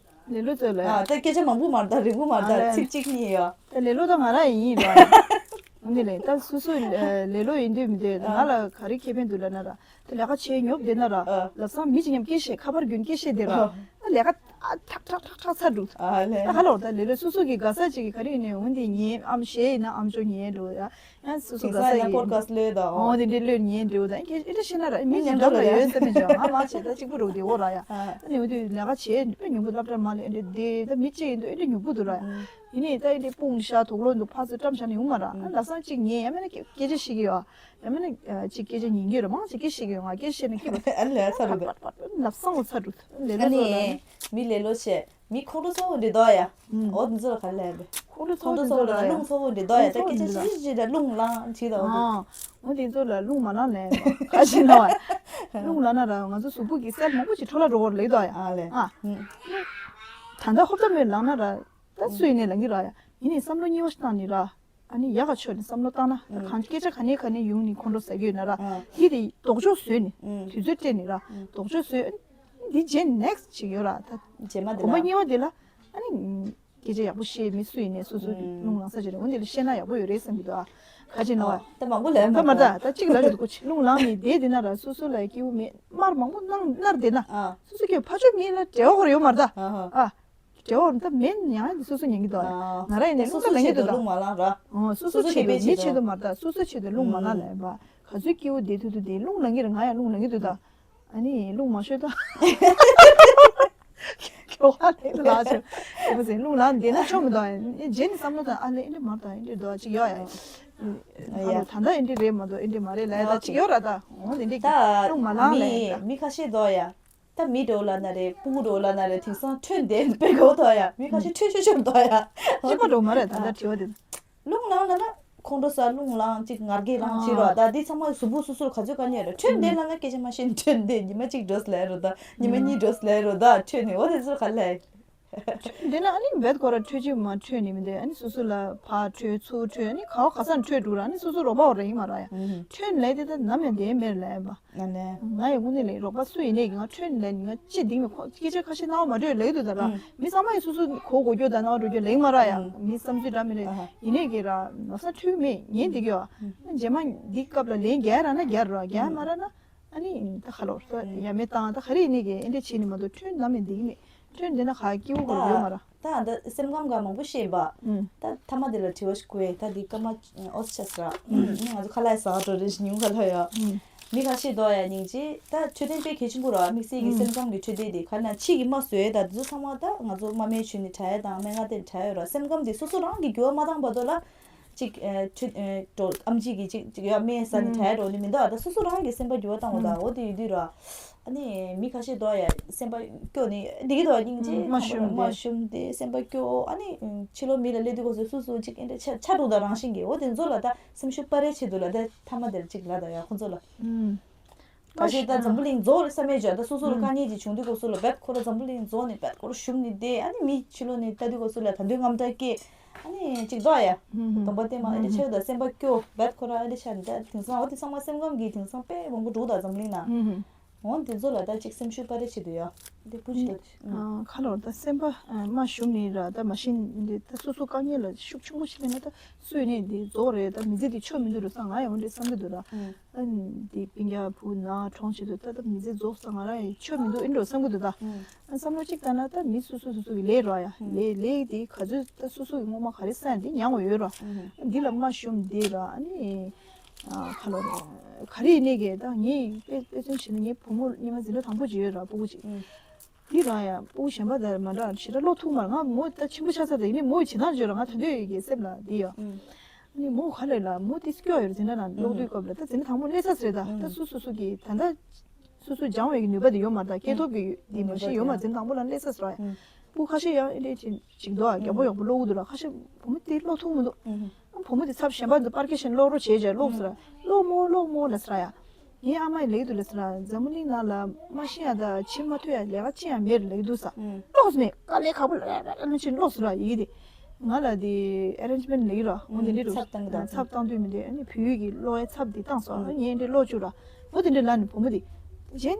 ལེ་ལོ་ཚོ་ལ་ཡ། ད་སྐད་ཆ་མང་པོ་མ་རེད། ད་རིང་པོ་མ་རེད། ད་ཚིག་གཅིག་གཉིས་ཡ། ད་ལེ་ལོ་ད་ང་ར་ཡིན་ར། འདི་ལས་ད་སོ་སོ་ལེ་ལོ་ཡིན་འདོད་མི་འདོད་ང་ལ་ག་རེ་ཁེ་ཕན་འདུག་ལབ་ན་ར། ད་ལས་ཀ་བྱས་ཉོབ་བསྡད་ན་ར། ལབ་སང་མི་གཅིག་མཉམ་སྐད་བཤད་ཁ་པར་རྒྱུན་སྐད་བཤད་བསྡད་ར། ད་ལས་ཀ་ཨ་ཁྲག་ཁྲག་ཁྲག་ཁྲག་ཚར་འདུག་ཨ་ལས། ད་ག་ལོར་ད་ལེ་ལོ་སོ་སོ་གི་དགའ་ས་ཅིག་གི་ག་རེ་ཡིན་ནའི་འོན་ཏེ་ཉན། ཨམ་བཤད་ཡིན་ན་ཨམ་ཅོག་ཉན་འགྲོ་ཡ། ཡང་སོ་སོ་དེང་སང་ཡིན་ན་པོ་ཌི་ཀ་སི་ལོས་དང་། འོ་དེ་འདྲའི་ལོས་ཉན་འགྲོ་ད་ཨེ་འདྲ་བཤད་ན་ར་མི་ཉན་འགྲོ་ལ་ཡོད་ས་མི་འཇོག་ང་མ་བྱེད་ད་གཅིག་པུ་རུ་དེ་འོ་ར་ཡ། ཨ་ནི་འོ་དེ་ལས་ཀ་བྱེད་དཔེ་ཉུང་པོ་སློབ་གྲྭ་མ་ལས་འདྲ་དེ་ད་མི་གཅིག་ཡིན་དུས་ཨེ་འདྲ་ཉུང་པོ་འདུག་ར་ཡ། ཡིན་ནའི་ད་ཨེ་འདྲ་སྤུངས་ཤ་དུག་ལོག་འདུག་ཕར་ཚུར་བཀྲམ་བཞག་ནས་ཡོང་མ་ར། ཨ་ལབ་སང་གཅིག་ཉན་ཡང་མིན་ན་སྐད་ཆ་བཤད་ཀྱི་ཡོད། ཡང་མིན་ན་གཅིག་སྐད་ཆ་ཉན་གྱི་ཡོད་ར། མང་གཅིག་སྐད་བཤད་ཀྱི་ཡོད། ང་སྐད་བཤད་ན་སྐྱིད་པ། ཨ་ལས་ཚ་རུ་འདུག་ལབ་སང་འོ་ཚ་རུ་ལས་ཨ་ལས་ཚོ་ལ་ནི་མི་ལས་ལོ་བྱེད། མི་ཁོང་ཁྲོ་ཚ་བོ་འདི་དོ་ཡ། ཨུམ། འོ་འདི་ཚོ་ལ་ག་ལས་པས། ཁོང་ཁྲོ་ཚ་བོ་ཁོང་ཁྲོ་ཚ་བོ་འདི་ལ་དོ་ཡ། རླུང་ཚ་བོ་འདི་དོ་ཡ། ད་སྐད་ཆ་ཤི་ཤི་ཤི་ད་རླུང་ལངས་བྱེད་དོ་འོ་འདི། ཨ། འོ་འདི་ཚོ་ལ་རླུང་མ་ལངས་ལས་པ་ག་ཅི་ན་བ། རླུང་ལངས་ན་ར་ང་ཚོ་གཟུགས་པོ་གི་སེལ་མང་པོ་ཅིག་འཕྲོ་བརླག་འགྲོ་བར་ལེགས་དོ་ཡ། ཨ་ལས། ཨ། ཨུམ། ད་ལྟ་ཧོབ་ཏ་མེད་ལངས་ན་ར། ད་སུ་ཡིན་ནའི་ལངས་ཀྱི་ར་ཡ། ཡིན་ནའི་བསམ་བློ་རྙིང་བ་ཞིག་བཏང་ནི་ར། ཨ་ནི་ཡག་ག་ཆོད་ནས་བསམ་བློ་བཏང་ན་ད་ཨ་གང་སྐད་ཆ་ག་ནས་ག་ནས་ཡོང་ནས་ཁོང་ཁྲོ་ཟ་གི་ཡོད་ན་ར། ཨ་འདི་དེ་ལྡོག་ཕྱོགས་བཟོས་ནས་ཨ་དུས་ཚོད་སྤྲད་ནས་ར་ཨ་ལྡོག་ཕྱོགས་བཟོས། འདི་རྗེས་ནེག་སི་ཊི་ཅིག་ཡོད་ར་ད། རྗེས་མ་འདི་གོམ་པ་ལ་གཉིས་པ་འདི་ལ་ཨ་ནི་སྐད་ཆ་ཡག་པོ་བཤད་མི་སུ་ཡིན་ནའི་སོ་སོ་ཨ་རླུང་ལངས་ས་ཅིག་རེད། འོ་འདི་ལ་བཤད་ན་ཡག་པོ་ཡོད་རེད་བསམ་གྱི་འདུག་ཨ་ག་ཅི་ན་བ། ད་མང་པོ་ལས་ད་མ་ད་ད་གཅིག་ལ་རེད་འདུག་གོ་ཆི་རླུང་ལངས་ནས་བསྡད་འདི་ན་ར་སོ་སོ་ལ་སྐྱིད་པོ་མེད། དམར་མང་པོ་གནང་མནར་བསྡད་ན་ཨ་སོ་སོ་སྐྱིད་པ་ཕར་ཕྱོགས་མི་ལ་འབྲེལ་བ་ཁོ་ར་ཡོད་མ་རེད་ད་ཨ་ཧ། ཨ། དེ་འོ་ད་མེད་ཡང་འདི་སོ་སོ་ཉན་གྱི་འདུག་ཨ། ང་ར་ཡིན་ནའི་སོ་སོ་ལ་ཆེད་དུ་ལངས་ཀྱི་འདུག་ད། རླུང་མ་ལངས་ར། ཨོ་སོ་སོ་སོ་ཆེད་དུ་ཆེད་དུ་མི་ཆེད་དུ་མ་རེད་ད། སོ་སོ་ཆེད་དུ་རླུང་མ་ལངས་ལབ་པ། ག་ཚོད་སྐྱིད་པོ་བསྡད་ཐུབ་ཐུབ་བསྡད། རླུང་ལངས་ཀྱི་རེད། ང་ཡང་རླུང་ལངས་ཀྱི་འདུག་ད། ཨ་ནི་རླུང་མ་ཤོད་ད། ཁྱོ་ག་དེ་ལ་ཆོ། དེ་མོ་ཟེར་རླུང་ལངས་བསྡད་ན་ཆོག་མི་འདུག་ཨ་ནི་རྗེས་ནས་བསམ་བློ་བཏང་ཨ་ལས་ཨེ་འདྲ་མ་རེད་ད། ཨེ་འདྲ་འདུག་ཅིག་ཡོད་ཡ། ཨ་ལོ་ད་ལྟ་ཨེ་འདྲ་རེད་མ་གཏོགས་ཨེ་འདྲ་མ་རེད་ལབ་ཡ་ད་ཅིག་ཡོད་ར་ད། འོ་དེ་འདྲ་ད་རླུང་མ་ལངས་ལབ་ཡ་ད། མི་ཁ་ཤས་འདུག་ཡ། ད་མི་འདྲ་བོ་ལབ་ན་རེད། སྤུ་གུ་འདྲ་བོ་ལབ་ན་རེད། དེང་སང་ཁྲོས་འདེད་དཔེ་དགའ་བོ་འདུག་ཡ། མི་ཁ་ཤས་ཁྲོས་ཤོར་ཤོར་འདུག་ཡ། སྐྱིད་པོ་འདྲ་བོ་མ་རེད་ད་ལྟ་དྲི་བ་དེ། རླུང་ལངས་ལབ་ན་ཁོང་ཁྲོ་ཟ། རླུང་ལངས་ཅིག་ངར་སྐད་ལངས་ཅིག་རོ། ད་འདི་ཚང་མ་གཟུགས་པོ་སོ་སོར་ག་ཚོད་དཀའ་ངལ་རེད། ཁྲོས་འདེད་ལབ་ན་སྐད་ཆ་མ་བཤད་ནས་ཁྲོས་འདེད་ཉི་མ་གཅིག་འགྲོ་སླེབས་རོ། ད་ཉི་མ་གཉིས་འགྲོ་སླེབས་རོ། ད་ཁྲོས་ནས་འོ་དེ་ཚོ་ག་ལས། འདི་ན་ཨ་ནི་བེད་ཁོ་ར་ཁྲོས་ཅིག་མ་ཁྲོས་ནི་མི་འདུག་ཨ་ནི་སོ་སོ་ལ་ཕར་ཁྲོས་ཚུར་ཁྲོས་ཨ་ནི་ག་བ་ག་ས་ཁྲོས་འགྲོ་ར། ཨ་ནི་སོ་སོ་རོགས་པ་འོ་ར་ཡིན་མ་ར་ཡ། ཁྲོས་ནི་ལས་དེ་ད་ནམ་ཡང་བསྡད་མེད་ལབ་པ། ང་ཡི་དངོས་གནས་ལས་རོགས་པ་སུ་ཡིན་ནས་ཀྱི་ང་ཁྲོས་ནས་ལས་ནི་ང་ཅི་སྡིག་མི་ཁོ་སྐད་ཆ་ཁ་ཤས་སྣང་བ་མ་འགྲོ་ལེགས་འདུག་ད་ར། མི་ཚང་མ་ཡི་སོ་སོ་གོ་གོ་རྒྱུ་ད་སྣང་བ་འགྲོ་རྒྱུ་ལེགས་མ་ར་ཡ། མི་བསམ་ཚུལ་འདྲ་མི་རེད། ཡིན་ནས་ཀྱི་ར་ནོ་ས་ཁྲོས་མེད་ཉན་འདི་གི་ཡོ། རྗེས་མ་འདི་སྐབས་ལ་ལན་རྒྱག་ར་ན་རྒྱག་ར་རྒྱག་མ་ར་ན་ཨ་ནི་ད་ཁ་ལོར་ད་ཡ་མེད་བཏང་ད་ག་རེ་ཡིན་ནས་ཀྱི་ཨེ་འདྲ་བྱེད་ནི་མ་གཏོགས་ཁྲོས་ནམ་ཡང་འདི་གི་མེད། ཁྲོས་འདི་ན་ག་སྐྱིད་པོ་གོ་ཡོད་མ་ར། ད་ད་སེམས་ཁམས་ག་མང་པོ་ཤེས་པ། ཨུམ། ད་ཐ་མ་དེ་ལ་དྲི་བ་ཞིག་གོ་ད་འདི་སྐར་མ་ཨོ་ཆ་ས་ར། ང་ཚོ་ཁ་ལག་ཟ་འགྲོ་རེ་ཞིག་ཉུང་ཁ་ལ་ཡོད། ཨུམ། མི་ཁ་ཤས་འདུག་ཡ་སྙིང་རྗེ། ད་འཕྲོད་བསྟེན་དཔེ་གལ་ཆེན་པོ་ར། དམིགས་བསལ་གྱི་ཨུམ། སེམས་ཁམས་ཀྱི་འཕྲོད་བསྟེན་དེ་ག་ན་ཕྱི་གི་རྨ་བཟོས་ད་དེ་ཚོ་ཚང་མ་ད་ང་ཚོ་རྨ་སྨན་བྱུགས་ནས་དྲ་ཡ་དང་སྨན་ཁང་དེ་དྲ་ཡ་ཡོད་ར། སེམས་ཁམས་དེ་སོ་སོ་རང་གི་འགྱུར་བ་མ་བཏང་བར་དུ་ལ། གཅིག་ཨ་འཕྲོད་ཨ་འགྲོ་ཨམ་ཆི་གི་གཅིག་གཅིག་ཡ་སྨན་ཟ་ནས་ཨུམ། དྲ་ཡ་འགྲོ་ནི་མི་འདུག་ཨ་ད་སོ་སོ་རང་གི་སེམས་པ་འགྱུར་བ་བཏང་བ་དང་ཨུམ། འོ་དེ་ཡོད་དུས་ར། ཨ་ནི་མི་ཁ་ཤས་འདུག་ཡ་སེམས་པ་སྐྱོ་ནི་འདི་གི་འདུག་སྙིང་རྗེ། ཨུམ། རྨ་ཤོར་ནི་རྨ་ཤོར་ཏེ་སེམས་པ་སྐྱོ། ཨ་ནི་ཕྱི་ལོགས་མི་ལ་སླེབས་དུས་ཁོ་ཚོ་སུ་སུ་གཅིག་ཨེ་འདྲ་ཆ་ཆ་དྲུག་དང་རང་བཞིན་གྱི་འོ་དེ་ཚོ་ལ་ད་སེམས་ཤུགས་སྤར་རེ་བྱེད་དུས་ལ་ད་ཐ་མ་དེར་གཅིག་ལ་ད་ཡ་ཁོ་ཚོ་ལ། ཨུམ། ད་ཞིག་ད་འཛམ་བུ་གླིང་རྫོགས་རེད་བསམ་མེད་བརྗོད། ད་སོ་སོ་ལ་དཀའ་ངལ་ཅིག་བྱུང་དུས་སྐབས་སུ་ལ་བེད་ཁོ་ར་འཛམ་བུ་གླིང་རྫོགས་ནས་བེད་ཁོ་ར་ཞུམ་ནས་བསྡད། ཨ་ནི་མི་ཕྱི་ལོགས་ནས་ལྟ་དུས་སྐབས་སུ་ལ་ད་དུང་དངངས་སྐྲག་སྐྱེ། ཨ་ནི་ཅིག་རྫོགས་ཡ། སྡོམ་པ་བསྟེན་མ་ཨེ་འདྲ་ཆགས་ཡོད་ད་སེམས་པ་སྐྱོ། བེད་ཁོ་ར་ཨེ་འདྲ་ཆགས་ནས་ད་དེང་སང་འོ་དེ་ཚང་མ་སེམས་ཁམས་ཀྱི་དེང་སང་དཔེ་མང་པོ་འདུག་ད་འཛམ་གླིང་ན། འོ་དེ་ཚོ་ལ་ད་ཅིག་སེམས་ཤུགས་སྤར་རེ་བྱེད་དུ་ཡ། འདི་སྤུ་ཅིག་ད། ཁ་ལོར་ད་སེམས་པ་རྨ་ཞུམ་ནས་ར་ད་མ་གཞི་འདི་ད་སོ་སོ་དཀའ་ངལ་ལ་ཤུགས་ཆུང་ངུ་ཞིག་སླེབས་ན་ད་སུས་ནས་འདི་རྫོགས་རེད། ད་མི་ཚེ་འདི་ཆོ་མི་འདུག་རེད་ས་ང་ཡང་འོ་འདྲ་བསམ་གྱི་འདུག་ད། ཨ་ནི་དེ་སྤུན་ཀྱག་བུ་ན་གྲོངས་བྱེད་དུ་ད་ལྟ་མི་ཚེ་རྫོགས་ས་ང་རང་ཡང་ཆོ་མི་འདུག་ཨེ་འགྲོ་བསམ་གྱི་འདུག་ད། ཨ་བསམ་བློ་གཅིག་བཏང་ན་ད་མི་སོ་སོ་སོ་སོ་གི་ལས་རོ་ཡ། ལས་ལས་དེ་ག་ཚོད་ད་སོ་སོ་གི་སྔོན་མ་ག་རེ་བསམ་དེ་མྱངས་འོ་ཡོད་རོ། འདི་ལ་རྨ་ཞུམ་དེ་ར་ཨ་ནི་ཁ་ལོ་རོ་ག་རེ་ཡིན་ནས་གས་ད་ངས་དཔེ་དཔེ་མཚོན་བྱས་ན་ངའི་བུ་མོ་སྔོན་མ་འཛིན་གྲྭ་དང་པོ་ཅིག་ཡོད་ར་སྤུ་གུ་ཅིག་འདི་རང་ཡང་སྤུ་གུ་གཞན་པ་དང་མ་འདྲ་ཞེ་དྲག་བློ་ཐུག་མ་རེད། ང་མོ་ད་ཆེན་པོ་ཆགས་ཚར་ཏེ་ཡིན་ནི་མོ་ཡི་བྱེད་སྟངས་བརྗོད་ལ་ང་ད་དུང་ཡི་གེ་སེམས་ལ་འདི་ཡོད། ཨ་ནི་མོ་ག་ལས་ལ་མོ་ཏིས་སྐྱོ་ཡོད་རེད། འཛིན་གྲྭ་ནང་སློག་དུས་སྐབས་ལ་ད་འཛིན་གྲྭ་དང་པོ་སླེབས་ཚར་ཟེར། ད་ད་སུ་སུ་སུ་གི་ད་ད་སུ་སུ་སྦྱང་བའི་གི་ནུས་པ་དེ་ཡོད་མ་རེད། ད་སྐྱེས་ཐོབ་ཀྱི་འདི་མ་གཞི་ཡོད་མ་རེད། འཛིན་གྲྭ་དང་པོ་ལ་སླེབས་ཚར་ཟེར་བ་ཡ། སྤུ་གུ་ཁ་ཤས་ཡང་ཨེ་འདྲས་ཅིག་ཅིག་འདུག་ཨ། རྒྱག་པོ་ཡག་པོ་སློག་གི་འདུག་ལ། ཁ་ཤས་བུ་མོ་དེ་སློག་ཐུབ་མི་འདུག་ཨ། བུ་མོ་དེ་ཚབ་གཞན་པ་འདི་པར་སྐད་བཤད་སློག་རོགས་བྱེད་བྱས་སློག་ཟེར། སློག་མོ་སློག་མོ་ལ་ཟེར་ཡ། ངའི་ཨ་མ་ཡིས་ལེགས་འདུག་ལ་ཟེར། འཛམ་བུ་གླིང་ནང་ལ་མ་ཤི་ཡ་དང་ཕྱི་མ་ཐོན་ཡ་ལས་ཀ་ཅི་ཡང་མེད་ལེགས་འདུག་ཟེར། སློག་ཟེར་ནས་དཀའ་ལས་ཁག་པོ་ལ་ལ་ལ་ལ་ཕྱིན་སློག་ཟེར་བ་ཡི་གེ་དེ། ང་ལ་དེ་ཨེ་རེན་ཇི་མེན་ཊི་ལེགས་ར་འོ་དེ་འདྲས་འདུག་ཚབ་བཏང་གི་འདུག་ཚབ་བཏང་དུས་མི་འདུག་ཨ་ནི་བོད་ཡིག་གི་ཀློག་ཡའི་ཚབ་དེ་བཏང་སོང་། ཨ་ངས་འདི་ཀློག་བཅུག་ར། འོ་དེ་འདྲས་ལ་ནི་བུ་མོ་དེ་རྗེས་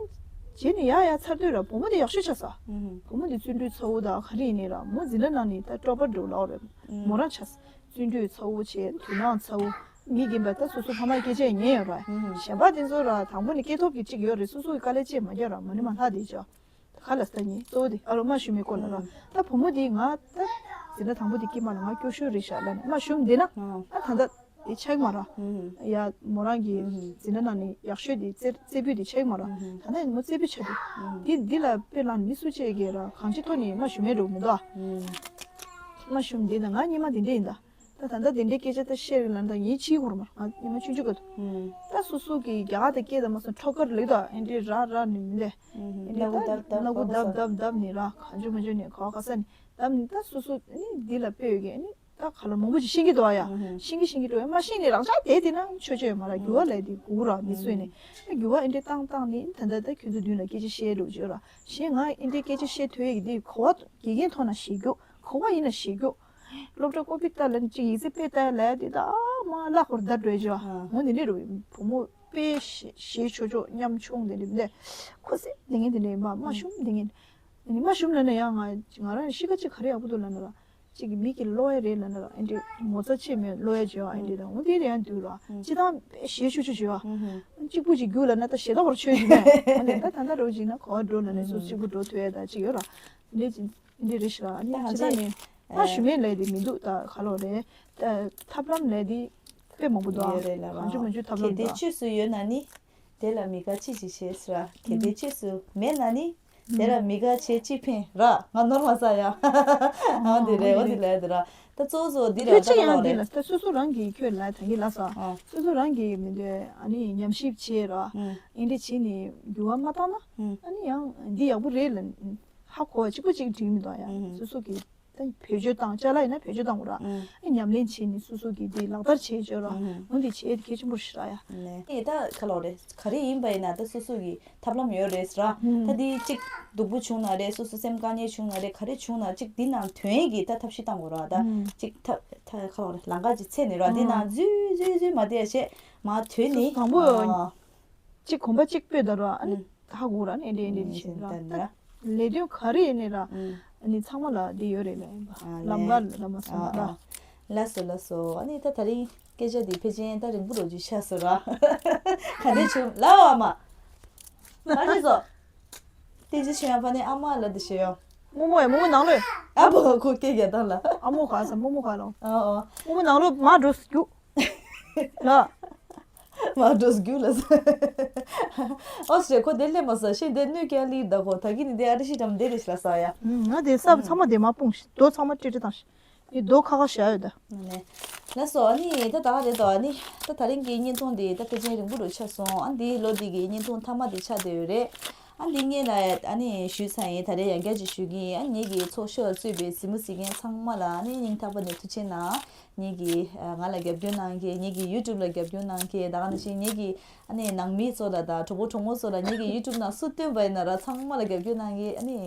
རྗེས་ནས་ཡར་ཡར་ཚར་དུས་ར་བུ་མོ་དེ་ཡག་ཤོས་ཆགས་སོང་། བུ་མོ་དེ་བརྩོན་འགྲུས་ཚ་བོ་དང་ག་རེ་ཡིན་ནའི་ར་མོ་འཛིན་གྲྭ་ནང་ནས་ད་ཊོ་པར་འགྲོ་ལབ་རེད། མོ་རང་ཆགས་སོང་། བརྩོན་འགྲུས་ཚ་བོ་བྱས། དོན་དག་ཚ་བོ། མི་རྒན་པ་ད་སོ་སོ་ཕ་མའི་སྐད་ཆ་ཉན་ཡོད་ར། གཞན་པ་དེ་ཚོ་ར་དང་པོ་ནས་སྐྱེས་ཐོབ་ཀྱི་གཅིག་ཡོད་རེད། སོ་སོ་གི་དཀའ་ལས་བྱས་མ་རྒྱག་ར་མ་ཎི་མ་ལྷག་དེ་ཅོ། ད་ག་ལ་ས་ཉིན་གཙོ་བོ་དེ་ཨ་རོ་མ་ཞུ་མི་སྐོར་ལ་ར། ད་བུ་མོ་དེ་ང་ད་འཛིན་གྲྭ་དང་པོ་དེ་སྐྱེས་མ་ལ་ང་སྐྱོ་ཤོས་རེད་ཤག་ལ་ནི་མ་ཞུམ་བསྡད་ན་ཨ་ད་ད་དེ་ཆགས་མ་ར། ཡ་མོ་རང་གི་འཛིན་གྲྭ་ནང་ནས་ཡག་ཤོས་དེ་རྩེ་རྩེ་ཕུད་དེ་ཆགས་མ་ར། ད་ནི་མོ་རྩེ་ཕུད་ཆགས་དེ་འདི་འདི་ལ་དཔེ་ལ་མི་སུ་བཅས་ཀྱི་ར་གང་ཅི་ཐོག་ནས་མ་ཞུ་མེད་འགྲོ་མི་འདུག་ཨ། མ་ཞུམ་བསྡད་ན་ང་སྙེ་མ་དེ་འདྲས་ཡིན་ད། ད་ད་ལྟ་དེ་འདྲའི་སྐད་ཆ་ད་བཤད་རེད་ལབ་ན་ད་ཡིན་ཕྱིའི་སྐོར་མ་ང་ཉི་མ་ཆུང་ཆུང་ག་དུ། ད་སོ་སོ་གི་རྒྱ་གར་དང་སྐད་དང་མ་སོང་ཁྲོ་ཁར་ལེགས་དང་ཨེ་འདྲའི་ར་ར་ནི་མི་ལས། ཨེ་འདྲའི་ད་སྣ་ཁུག་བརྡབ་བརྡབ་བརྡབ་ནི་ར་གང་བྱུང་མ་བྱུང་ནི་ག་བ་ག་ས་ནི་བརྡབ་ནི་ད་སོ་སོ་ནི་འདི་ལ་དཔེ་ཡོད་གི་ནི་ད་ག་ལ་མང་པོ་ཅིག་ཤེས་ཀྱི་འདུག་ཨ་ཡ། ཤེས་ཀྱི་ཤེས་ཀྱི་འདུག་ཨ་མ་ཤེས་ནི་རང་ཅག་དེ་དེ་ན་ཆོས་ཆོས་མ་ར་རྒྱུ་བ་ལས་དེ་གུ་ར་མི་སོས་ནི་རྒྱུ་བ་ཨེ་འདྲའི་བཏང་བཏང་ནི་ད་ད་ད་ཁྱོད་ཚོ་མདུན་ལ་སྐད་ཆ་བཤད་འགྲོ་བརྗོད་ར་ཞེས་ང་ཨེ་འདྲའི་སྐད་ཆ་བཤད་ཐུབ་ཡ་གི་དེ་གོ་བ་དགེ་རྒན་ཐོག་ན་ཤེས་རྒྱུ་གོ་བ་ཡིན་ན་ཤེས་རྒྱུ། སློབ་གྲྭ་ཀོ་པི་ཏ་ལ་ནི་གཅིག་ཡིག་ཚད་དཔེ་ལྟ་ཡ་ལ་དེ་ད་མ་ལ་ཧོར་ད་འགྲོ་ཡ་ཇོ། ཨ། འོ་དེ་འདྲས་རུ་བུ་མོ་དཔེ་ཞེ་ཞེ་ཆོ་ཆོ་ཉམ་ཆུང་དེ་འདྲས་མི་འདྲ། ཁོ་སེ་དེ་ངན་དེ་འདྲས་མ་མ་ཤུམ་དེ་ངན། དེ་ནི་མ་ཤུམ་ལ་ན་ཡང་ང་ང་རང་གཤིས་ཀ་གཅིག་ག་རེ་ཡག་པོ་འདུག་ལ་ན་ར། གཅིག་གི་མི་གི་ལོ་ཡ་རེད་ལ་ན་ར་ཨེ་འདྲས་ངོ་ཚ་ཆེ་མེད་ལོ་ཡ་ཇོ་ཨེ་འདྲས་དང་འོ་དེ་རེ་ཡང་འདུག་ར། ཅི་དང་དཔེ་ཞེ་ཆོ་ཆོ་ཇོ། གཅིག་པུ་ཅིག་རྒྱུག་ལ་ན་ད་ཞེ་ད་བར་ཆོས་ཅིག་ན། འོ་དེ་ད་ད་ད་རོ་ཅིག་ན་གོ་བ་འགྲོ་ལ་ན་སུ་གཅིག་པུ་འགྲོ་ཐུབ་ཡ་ད་ཅིག་ཡོད་ར། འདི་ཅི་འདི་རེད་ཤག་ཨ་ནི་ད་ཅི་ད་ནི་ད་ཞུ་མེད་ལས་དེ་མི་འདུག་ད་ག་ལོ་རེད། ད་ཐབས་ལམ་ལས་དེ་དཔེ་མང་པོ་འདུག་ཨ། ཡོད་རེད་ལ་གང་བྱུང་མང་བྱུང་ཐབས་ལམ་གལ་ཏེ་འདུག་ཆོས་སུ་ཡོད་ན་ནི། དེ་ལ་མི་དགའ་ཅི་ཅི་བྱེད་ཟེར་བ། གལ་ཏེ་ཆོས་སུ་མེད་ན་ནི། དེ་ལ་མི་དགའ་བྱེད་ཅི་ཕན་ར་ང་ནོར་མ་ས་ཡ། ཨ་འདི་རེད་འོ་འདི་ལས་དེ་ར། ད་གཙོ་བོ་གཙོ་བོ་འདི་ར་ཁྱོད་ཅི་ད་ག་ཡང་ལོ་འདི་རེད། ལ་ད་སོ་སོ་རང་གི་ཁྱོད་ལ་ད་གི་ལ་ས། ཨ། སོ་སོ་རང་གི་མི་འདོད་ཨ་ནི་ཉམས་ཞིབ་བྱེད་ར། ཨ་འདི་བྱེད་ནི་འགྱུར་བ་མ་བཏང་ན། ཨ་ནི་ཡང་འདི་ཡག་པོ་རེད་ལ། ཧ་གོ་བ་གཅིག་པོ་གཅིག་འགྲིག་མི་འདུག་ཡ། སོ་སོ་གི་ད་བེད་སྤྱོད་བཏང་ཅ་ལག་ཡིན་ན་བེད་སྤྱོད་བཏང་དགོས་ར། ཨ་ཉམས་ལེན་བྱས་ནས་སོ་སོ་གི་དེ་ལག་བསྟར་བྱས་བྱོས་ར། འོ་འདི་བྱས་དེ་གལ་ཆེན་པོ་ཞིག་ར་ཡ། ནས་ད་ག་ལོ་རེད་ག་རེ་ཡིན་པ་ཡིན་ན་ད་སོ་སོ་གི་ཐབས་ལམ་ཡོད་རེད་ར། ད་དེ་གཅིག་སྡུག་པོ་བྱུང་ན་རེད་སོ་སོ་སེམས་དཀའ་ངལ་བྱུང་ན་རེད་ག་རེ་བྱུང་ན་གཅིག་འདི་ནང་དོན་གི་ད་ཐབས་ཤེས་བཏང་དགོས་ར་ད་གཅིག་ཐབས་ད་ག་ལོ་རེད་ལམ་ཁ་ཅིག་འཚོལ་ནས་ར་འདི་ནང་འཛུལ་འཛུལ་འཛུལ་མ་བསྡད་བྱས་མ་དོན་ནི་དང་པོ། གཅིག་གོམ་པ་གཅིག་སྤོས་ད་ར་ཨ་ནི་ཧ་གོ་ར་ཨ་ནི་འདྲེ་འདྲེ་ཞིག་ར་ད་ལས་དོན་ག་རེ་ཡིན་ནི་ར་ཨ་ནི་ཚང་མ་ལ་འདི་ཡོད་རེད་ལ་ཡིན་པ་ལམ་ཁ་ལ་མ་སོང་ད། ལགས་སོ་ལགས་སོ་ཨ་ནི་ད་ད་རིང་སྐད་ཆ་འདི་ཕལ་ཆེར་ད་རིང་པོ་རོ་ཅིག་ཆགས་སོང་ར་ག་འདྲ་བྱུང་ལའོ་ཨ་མ། མ་རེད་སོ། ཏི་ཇི་ཆུང་ཡང་ཕ་ནི་ཨ་མ་ལ་འདི་ཞེས་ཡོང་། རྨོ་མོ་ཡ་རྨོ་མོ་ནང་ལོས། ཨ་བོ་ཁོ་སྐད་རྒྱག་སྟངས་ལ། ཨ་མོ་ག་ས་རྨོ་མོ་ག་ལོ། ཨ་ཨ། རྨོ་མོ་ནང་ལོས་མ་འགྲོ་རྒྱུགས། ལ། མ་འགྲོ་རྒྱུགས་ལ་ས། ཨོ་སྲས་ཁོ་དེ་སླེབས་མ་ས་ཤེས་དེ་གནོད་སྐྱལ་ལི་ད་ཁོ་ད་གི་ནི་དེ་ཨ་རི་ཤི་དམ་དེ་རེ་ཤི་ལ་ས་ཡ། ང་དེ་ས་ཚང་མ་དེ་མ་སྤུངས་ཤི་རྡོ་ཚང་མ་ཀྲི་ཀྲི་བཏང་ཤི། ཡི་རྡོ་ཁ་ཁ་བཞག་ཡོད་ད། ནས། ལགས་སོ་ཨ་ནི་ད་ད་ག་རེད་དོ་ཨ་ནི་ད་ད་རིང་གི་བརྙན་ཐུང་འདི་ད་ཕལ་ཆེར་རིང་པོ་རུ་ཆགས་སོང་ཨ་འདི་ལོ་འདི་གི་བརྙན་ཐུང་མཐའ་མ་འདི་ཆགས་བསྡད་ཡོད་རེད། ཨ་འདི་ངས་ལ་ཨ་ནི་ཞུས་ཚར་ཡིན་ད་རེས་ཡང་བསྐྱར་ཅིག་ཞུ་གི་ཡིན་ཨ་ངེད་ཀྱི་ཚོགས་ཤོག་གཙོས་པའི་གཟིགས་མོ་གཟིགས་མཁན་ཚང་མ་ལ་ཨ་ནི་སྙིང་ཐག་པ་ནས་ཐུགས་ཆེ་གནང་། ངེད་ཀྱི་ང་ལ་རྒྱབ་སྐྱོར་གནང་མཁན་ངེད་ཀྱི་ཡུ་ཊུབ་ལ་རྒྱབ་སྐྱོར་གནང་མཁན་ད་ག་ནང་བཞིན་ངེད་ཀྱི་ཨ་ནི་ནང་མི་ཚོ་ལ་དང་གྲོགས་པོ་གྲོགས་མོ་ཚོ་ལ་ངེད་ཀྱི་ཡུ་ཊུབ་ནང་སུ་བསྟན་པ་ཡིན་ན་ར་ཚང་མ་ལ་རྒྱབ་སྐྱོར་གནང་མཁན་ཨ་ནི།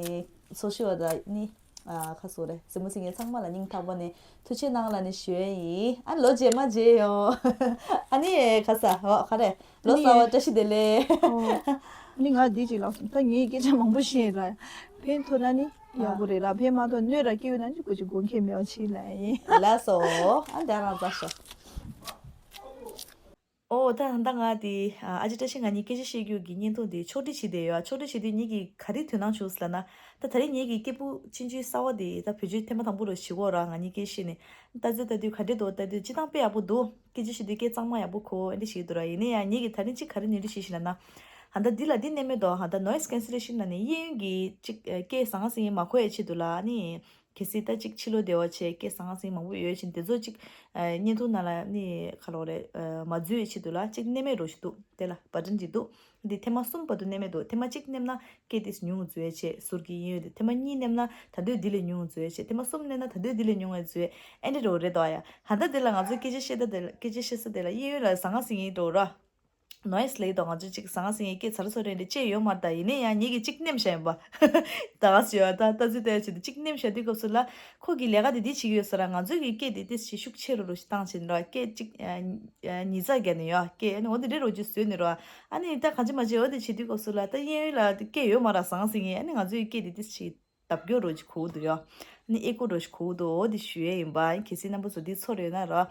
སོ་ཤི་བ་དང་ནི། ཨ་ཁ་སོ་རེ་གཟིགས་མོ་གཟིགས་མཁན་ཚང་མ་ལ་སྙིང་ཐག་པ་ནས་ཐུགས་ཆེ་གནང་ལ་ནི་ཞུ་ཡས་ཡིན། ཨ་ལོ་རྗེས་མ་མཇལ་ཡོང་། ཨ་ནི་ཁ་ས་འོ་ཁ་རེ་ལོ་གསར་བ་བཀྲ་ཤིས་བདེ་ལེགས། ཨོ། ནི་ང་འདི་ཅིག་ལབ་སོང་ད་ངས་སྐད་ཆ་མང་པོ་བཤད་ར། ཕན་ཐོགས་ན་ནི་ཡག་པོ་རེད་ལ་ཕན་མ་ཐོགས་གནོད་ར་སྐྱེལ་ན་ཅིག་གོ་ཅིག་དགོངས་འགལ་མེད་པ་ཅིག་ལབ་ཡིན། ལགས་སོ། ཨ་འདྲ་རང་ཙག་ཤོག་ཨོ་ད་ད་ང་དེ་ཨ་ཅེ་བཀྲ་ཤིས་ང་གཉིས་སྐད་ཆ་བཤད་རྒྱུ་གི་བརྙན་ཐུང་དེ་ཕྱོགས་སྒྲིག་བྱས་བསྡད་ཡོད། ཕྱོགས་སྒྲིག་བྱེད་དུས་ངེད་ཀྱིས་ག་རེ་དོ་སྣང་བྱུང་ཟེར་ལབ་ན། ད་ད་རེས་ངེད་ཀྱི་སྐད་སྤུ་ཆུང་ཆུང་གསར་བ་དེ་ད་བེད་སྤྱོད་ཐེངས་མ་དང་པོ་རུ་བྱེད་ཀྱི་ཡོད་ར། ང་གཉིས་སྐད་བཤད་ནས་ལྟ་ཚུལ་ལྟ་དུས་ག་འདྲས་འདུག་ལྟ་དུས་སྤྱིར་བཏང་དཔེ་ཡག་པོ་འདུག་སྐད་ཆ་བཤད་དུས་སྐད་གཙང་མ་ཡག་པོ་གོ་ཨེ་འདྲས་བྱེད་ཀྱི་འདུག་ར། ཡིན་ན་ཡང་ངེད་ཀྱིས་ད་རིང་གཅིག་ག་རེ་ནོར་འཁྲུལ་བྱས་ཤག་ལབ་ན། ཧ་ད་འདི་ལ་འདི་ནས་མེད་དོ། ཧ་ད་noise cancellation ལ་ནི་གཡས་གཡོན་གྱི་ཅིག་ཨ་སྐད་ཟང་ཟིང་མ་གོ་ཡའི་ཆེད་དུ་ལ་ནི། གལ་སྲིད་ད་ཅིག་ཕྱི་ལོགས་བདེ་བ་ཆེ་སྐད་ཟང་ཟིང་མང་པོ་ཡོད་ཕྱིན་དེ་ཚོ་ཅིག་ཨ་བརྙན་ཐུང་ནང་ལ་ནི་ཁ་ལོ་རེ་ཨ་མ་འཛུལ་བའི་ཆེད་དུ་ལ་ཅིག་མནན་མེད་རོ་ཞིག་འདུག་དེ་ལ་བ་ཊན་ཅིག་འདུག་འདི་ཐེངས་མ་གསུམ་བར་དུ་མནན་མེད་འདུག་ཐེངས་མ་གཅིག་མནན་ན་སྐད་དེ་ཉུང་འཛུལ་བའི་ཆེད་ཟུར་གྱི་གཡས་གཡོན་དེ། ཐེངས་མ་གཉིས་མནན་ན་ད་དུང་འདི་ལས་ཉུང་འཛུལ་བའི་ཆེད། ཐེངས་མ་གསུམ་མནན་ན་ད་དུང་འདི་ལས་ཉུང་བའི་འཛུལ་བའི་ཨེ་འདྲ་རོ་རེད་དོ་ཡ། ཧ་ད་དེ་ལ་ང་ཚོས་སྐད་ཆ་བཤད་ད་དེ་ལ་སྐད་ཆ་བཤད་ས་དེ་ལ་གཡས་གཡོན་ལ་ཟང་ཟིང་ཡིན་འགྲོ་ར། noise ལེགས་དང་ང་ཚོས་ཅིག་ཟང་ཟིང་ཡི་སྐད་ཚར་སོ་རེ་འདྲ་བཅད་ཡོད་མ་རེད། ད་ཡིན་ན་ཡང་ངེད་ཀྱིས་ཅིག་མནན་བཞག་ཡིན་པ། ད་ང་ཚོས་ད་ལྟ་ཚུལ་ལྟ་ཡ་ཆེད་དུ་ཅིག་མནན་བཞག་དུས་སྐབས་སུ་ལ་ཁོ་གི་ལས་ཀ་དེ་འདི་བྱེད་ཀྱི་ཡོད་ས་ར། ང་ཚོས་ཀྱི་སྐད་དེ་ཏིས་ཞིག་ཤུགས་ཆེ་རུ་རུ་ཞིག་བཏང་བྱས་ནས་ར་སྐད་ཅིག་ཉིས་རྩ་བརྒྱབ་ནས་ཡོད་སྐད་ཨ་ནི་འོ་དེ་འདྲ་རོ་ཅིག་བཟོས་ནས་ར། ཨ་ནི་ད་གང་ཅི་མ་བྱེད་འོ་དེ་བྱེད་དུས་སྐབས་སུ་ལ་ད་གཡས་གཡོན་ལ་སྐད་ཡོད་མ་ར་ཟང་ཟིང་ཡི། ཨ་ནི་ང་ཚོས་ཀྱི་སྐད་དེ་ཏིས་ཞིག་ལྡབ་སྐྱོར་རོ་ཞིག་གོ་གི་འདུག་ཡ། ཨ་ནི་ཨེ་ཀོ་རོ་ཞིག་གོ་གི་འདུག་འོ་དེ་ཞུ་ཡས་ཡིན་པ། ཨ་ནི་གལ་སྲིད་རྣམ་པ་ཚོ་འདི་ཚོར་ཡོད་ན་ར།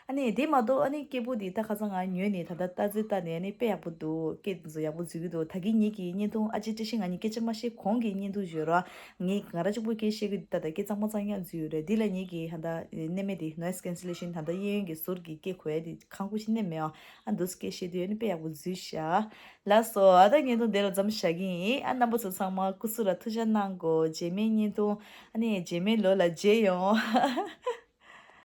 ཨ་ནི་དེ་མ་གཏོགས་ཨ་ནི་སྐད་འབོད་འདི་ད་ཁ་སང་ང་ཉོས་ནས་ད་ལྟ་ལྟ་ཚུལ་ལྟ་ནས་ཨ་ནི་དཔེ་ཡག་པོ་འདུག་སྐད་འདི་ཚོ་ཡག་པོ་འཛུལ་གི་འདུག་ད་གིན་ངེད་ཀྱི་བརྙན་ཐུང་ཨ་ཅེ་བཀྲ་ཤིས་ང་གཉིས་སྐད་ཆ་མ་བཤད་གོང་གི་བརྙན་ཐུང་བརྗོད་ར། ངས་ང་རང་གཅིག་པུ་སྐད་བཤད་གི་འདུག་ད་ལྟ་སྐད་གཙང་མ་གཙང་རྐྱང་འཛུལ་ཡོད་རེད། འདི་ལ་ངེད་ཀྱི་ད་ལྟ་ནད་མེད་དེ་noise cancellation ད་ལྟ་གཡས་གཡོན་གྱི་ཟུར་གྱི་སྐད་གོ་ཡ་དེ་ཁང་ཁུ་ཞིག་ནས་མེད་ཨ། ཨ་འདུག་སྐད་བཤད་དུས་ཨ་ནི་དཔེ་ཡག་པོ་འཛུལ་ཤག་ལགས་སོ། ཨ་ད་བརྙན་ཐུང་དེ་ལ་མཚམས་བཞག་གི་ཡིན། ཨ་རྣམ་པ་ཚོ་ཚང་མ་སྐུ་གཟུགས་ལ་ཐུགས་ཅག་གནང་དགོས། རྗེས་མའི་བརྙན་ཐུང་ཨ་ནི་རྗེས་མའི་ལོ་ལ་མཇལ་ཡོང་།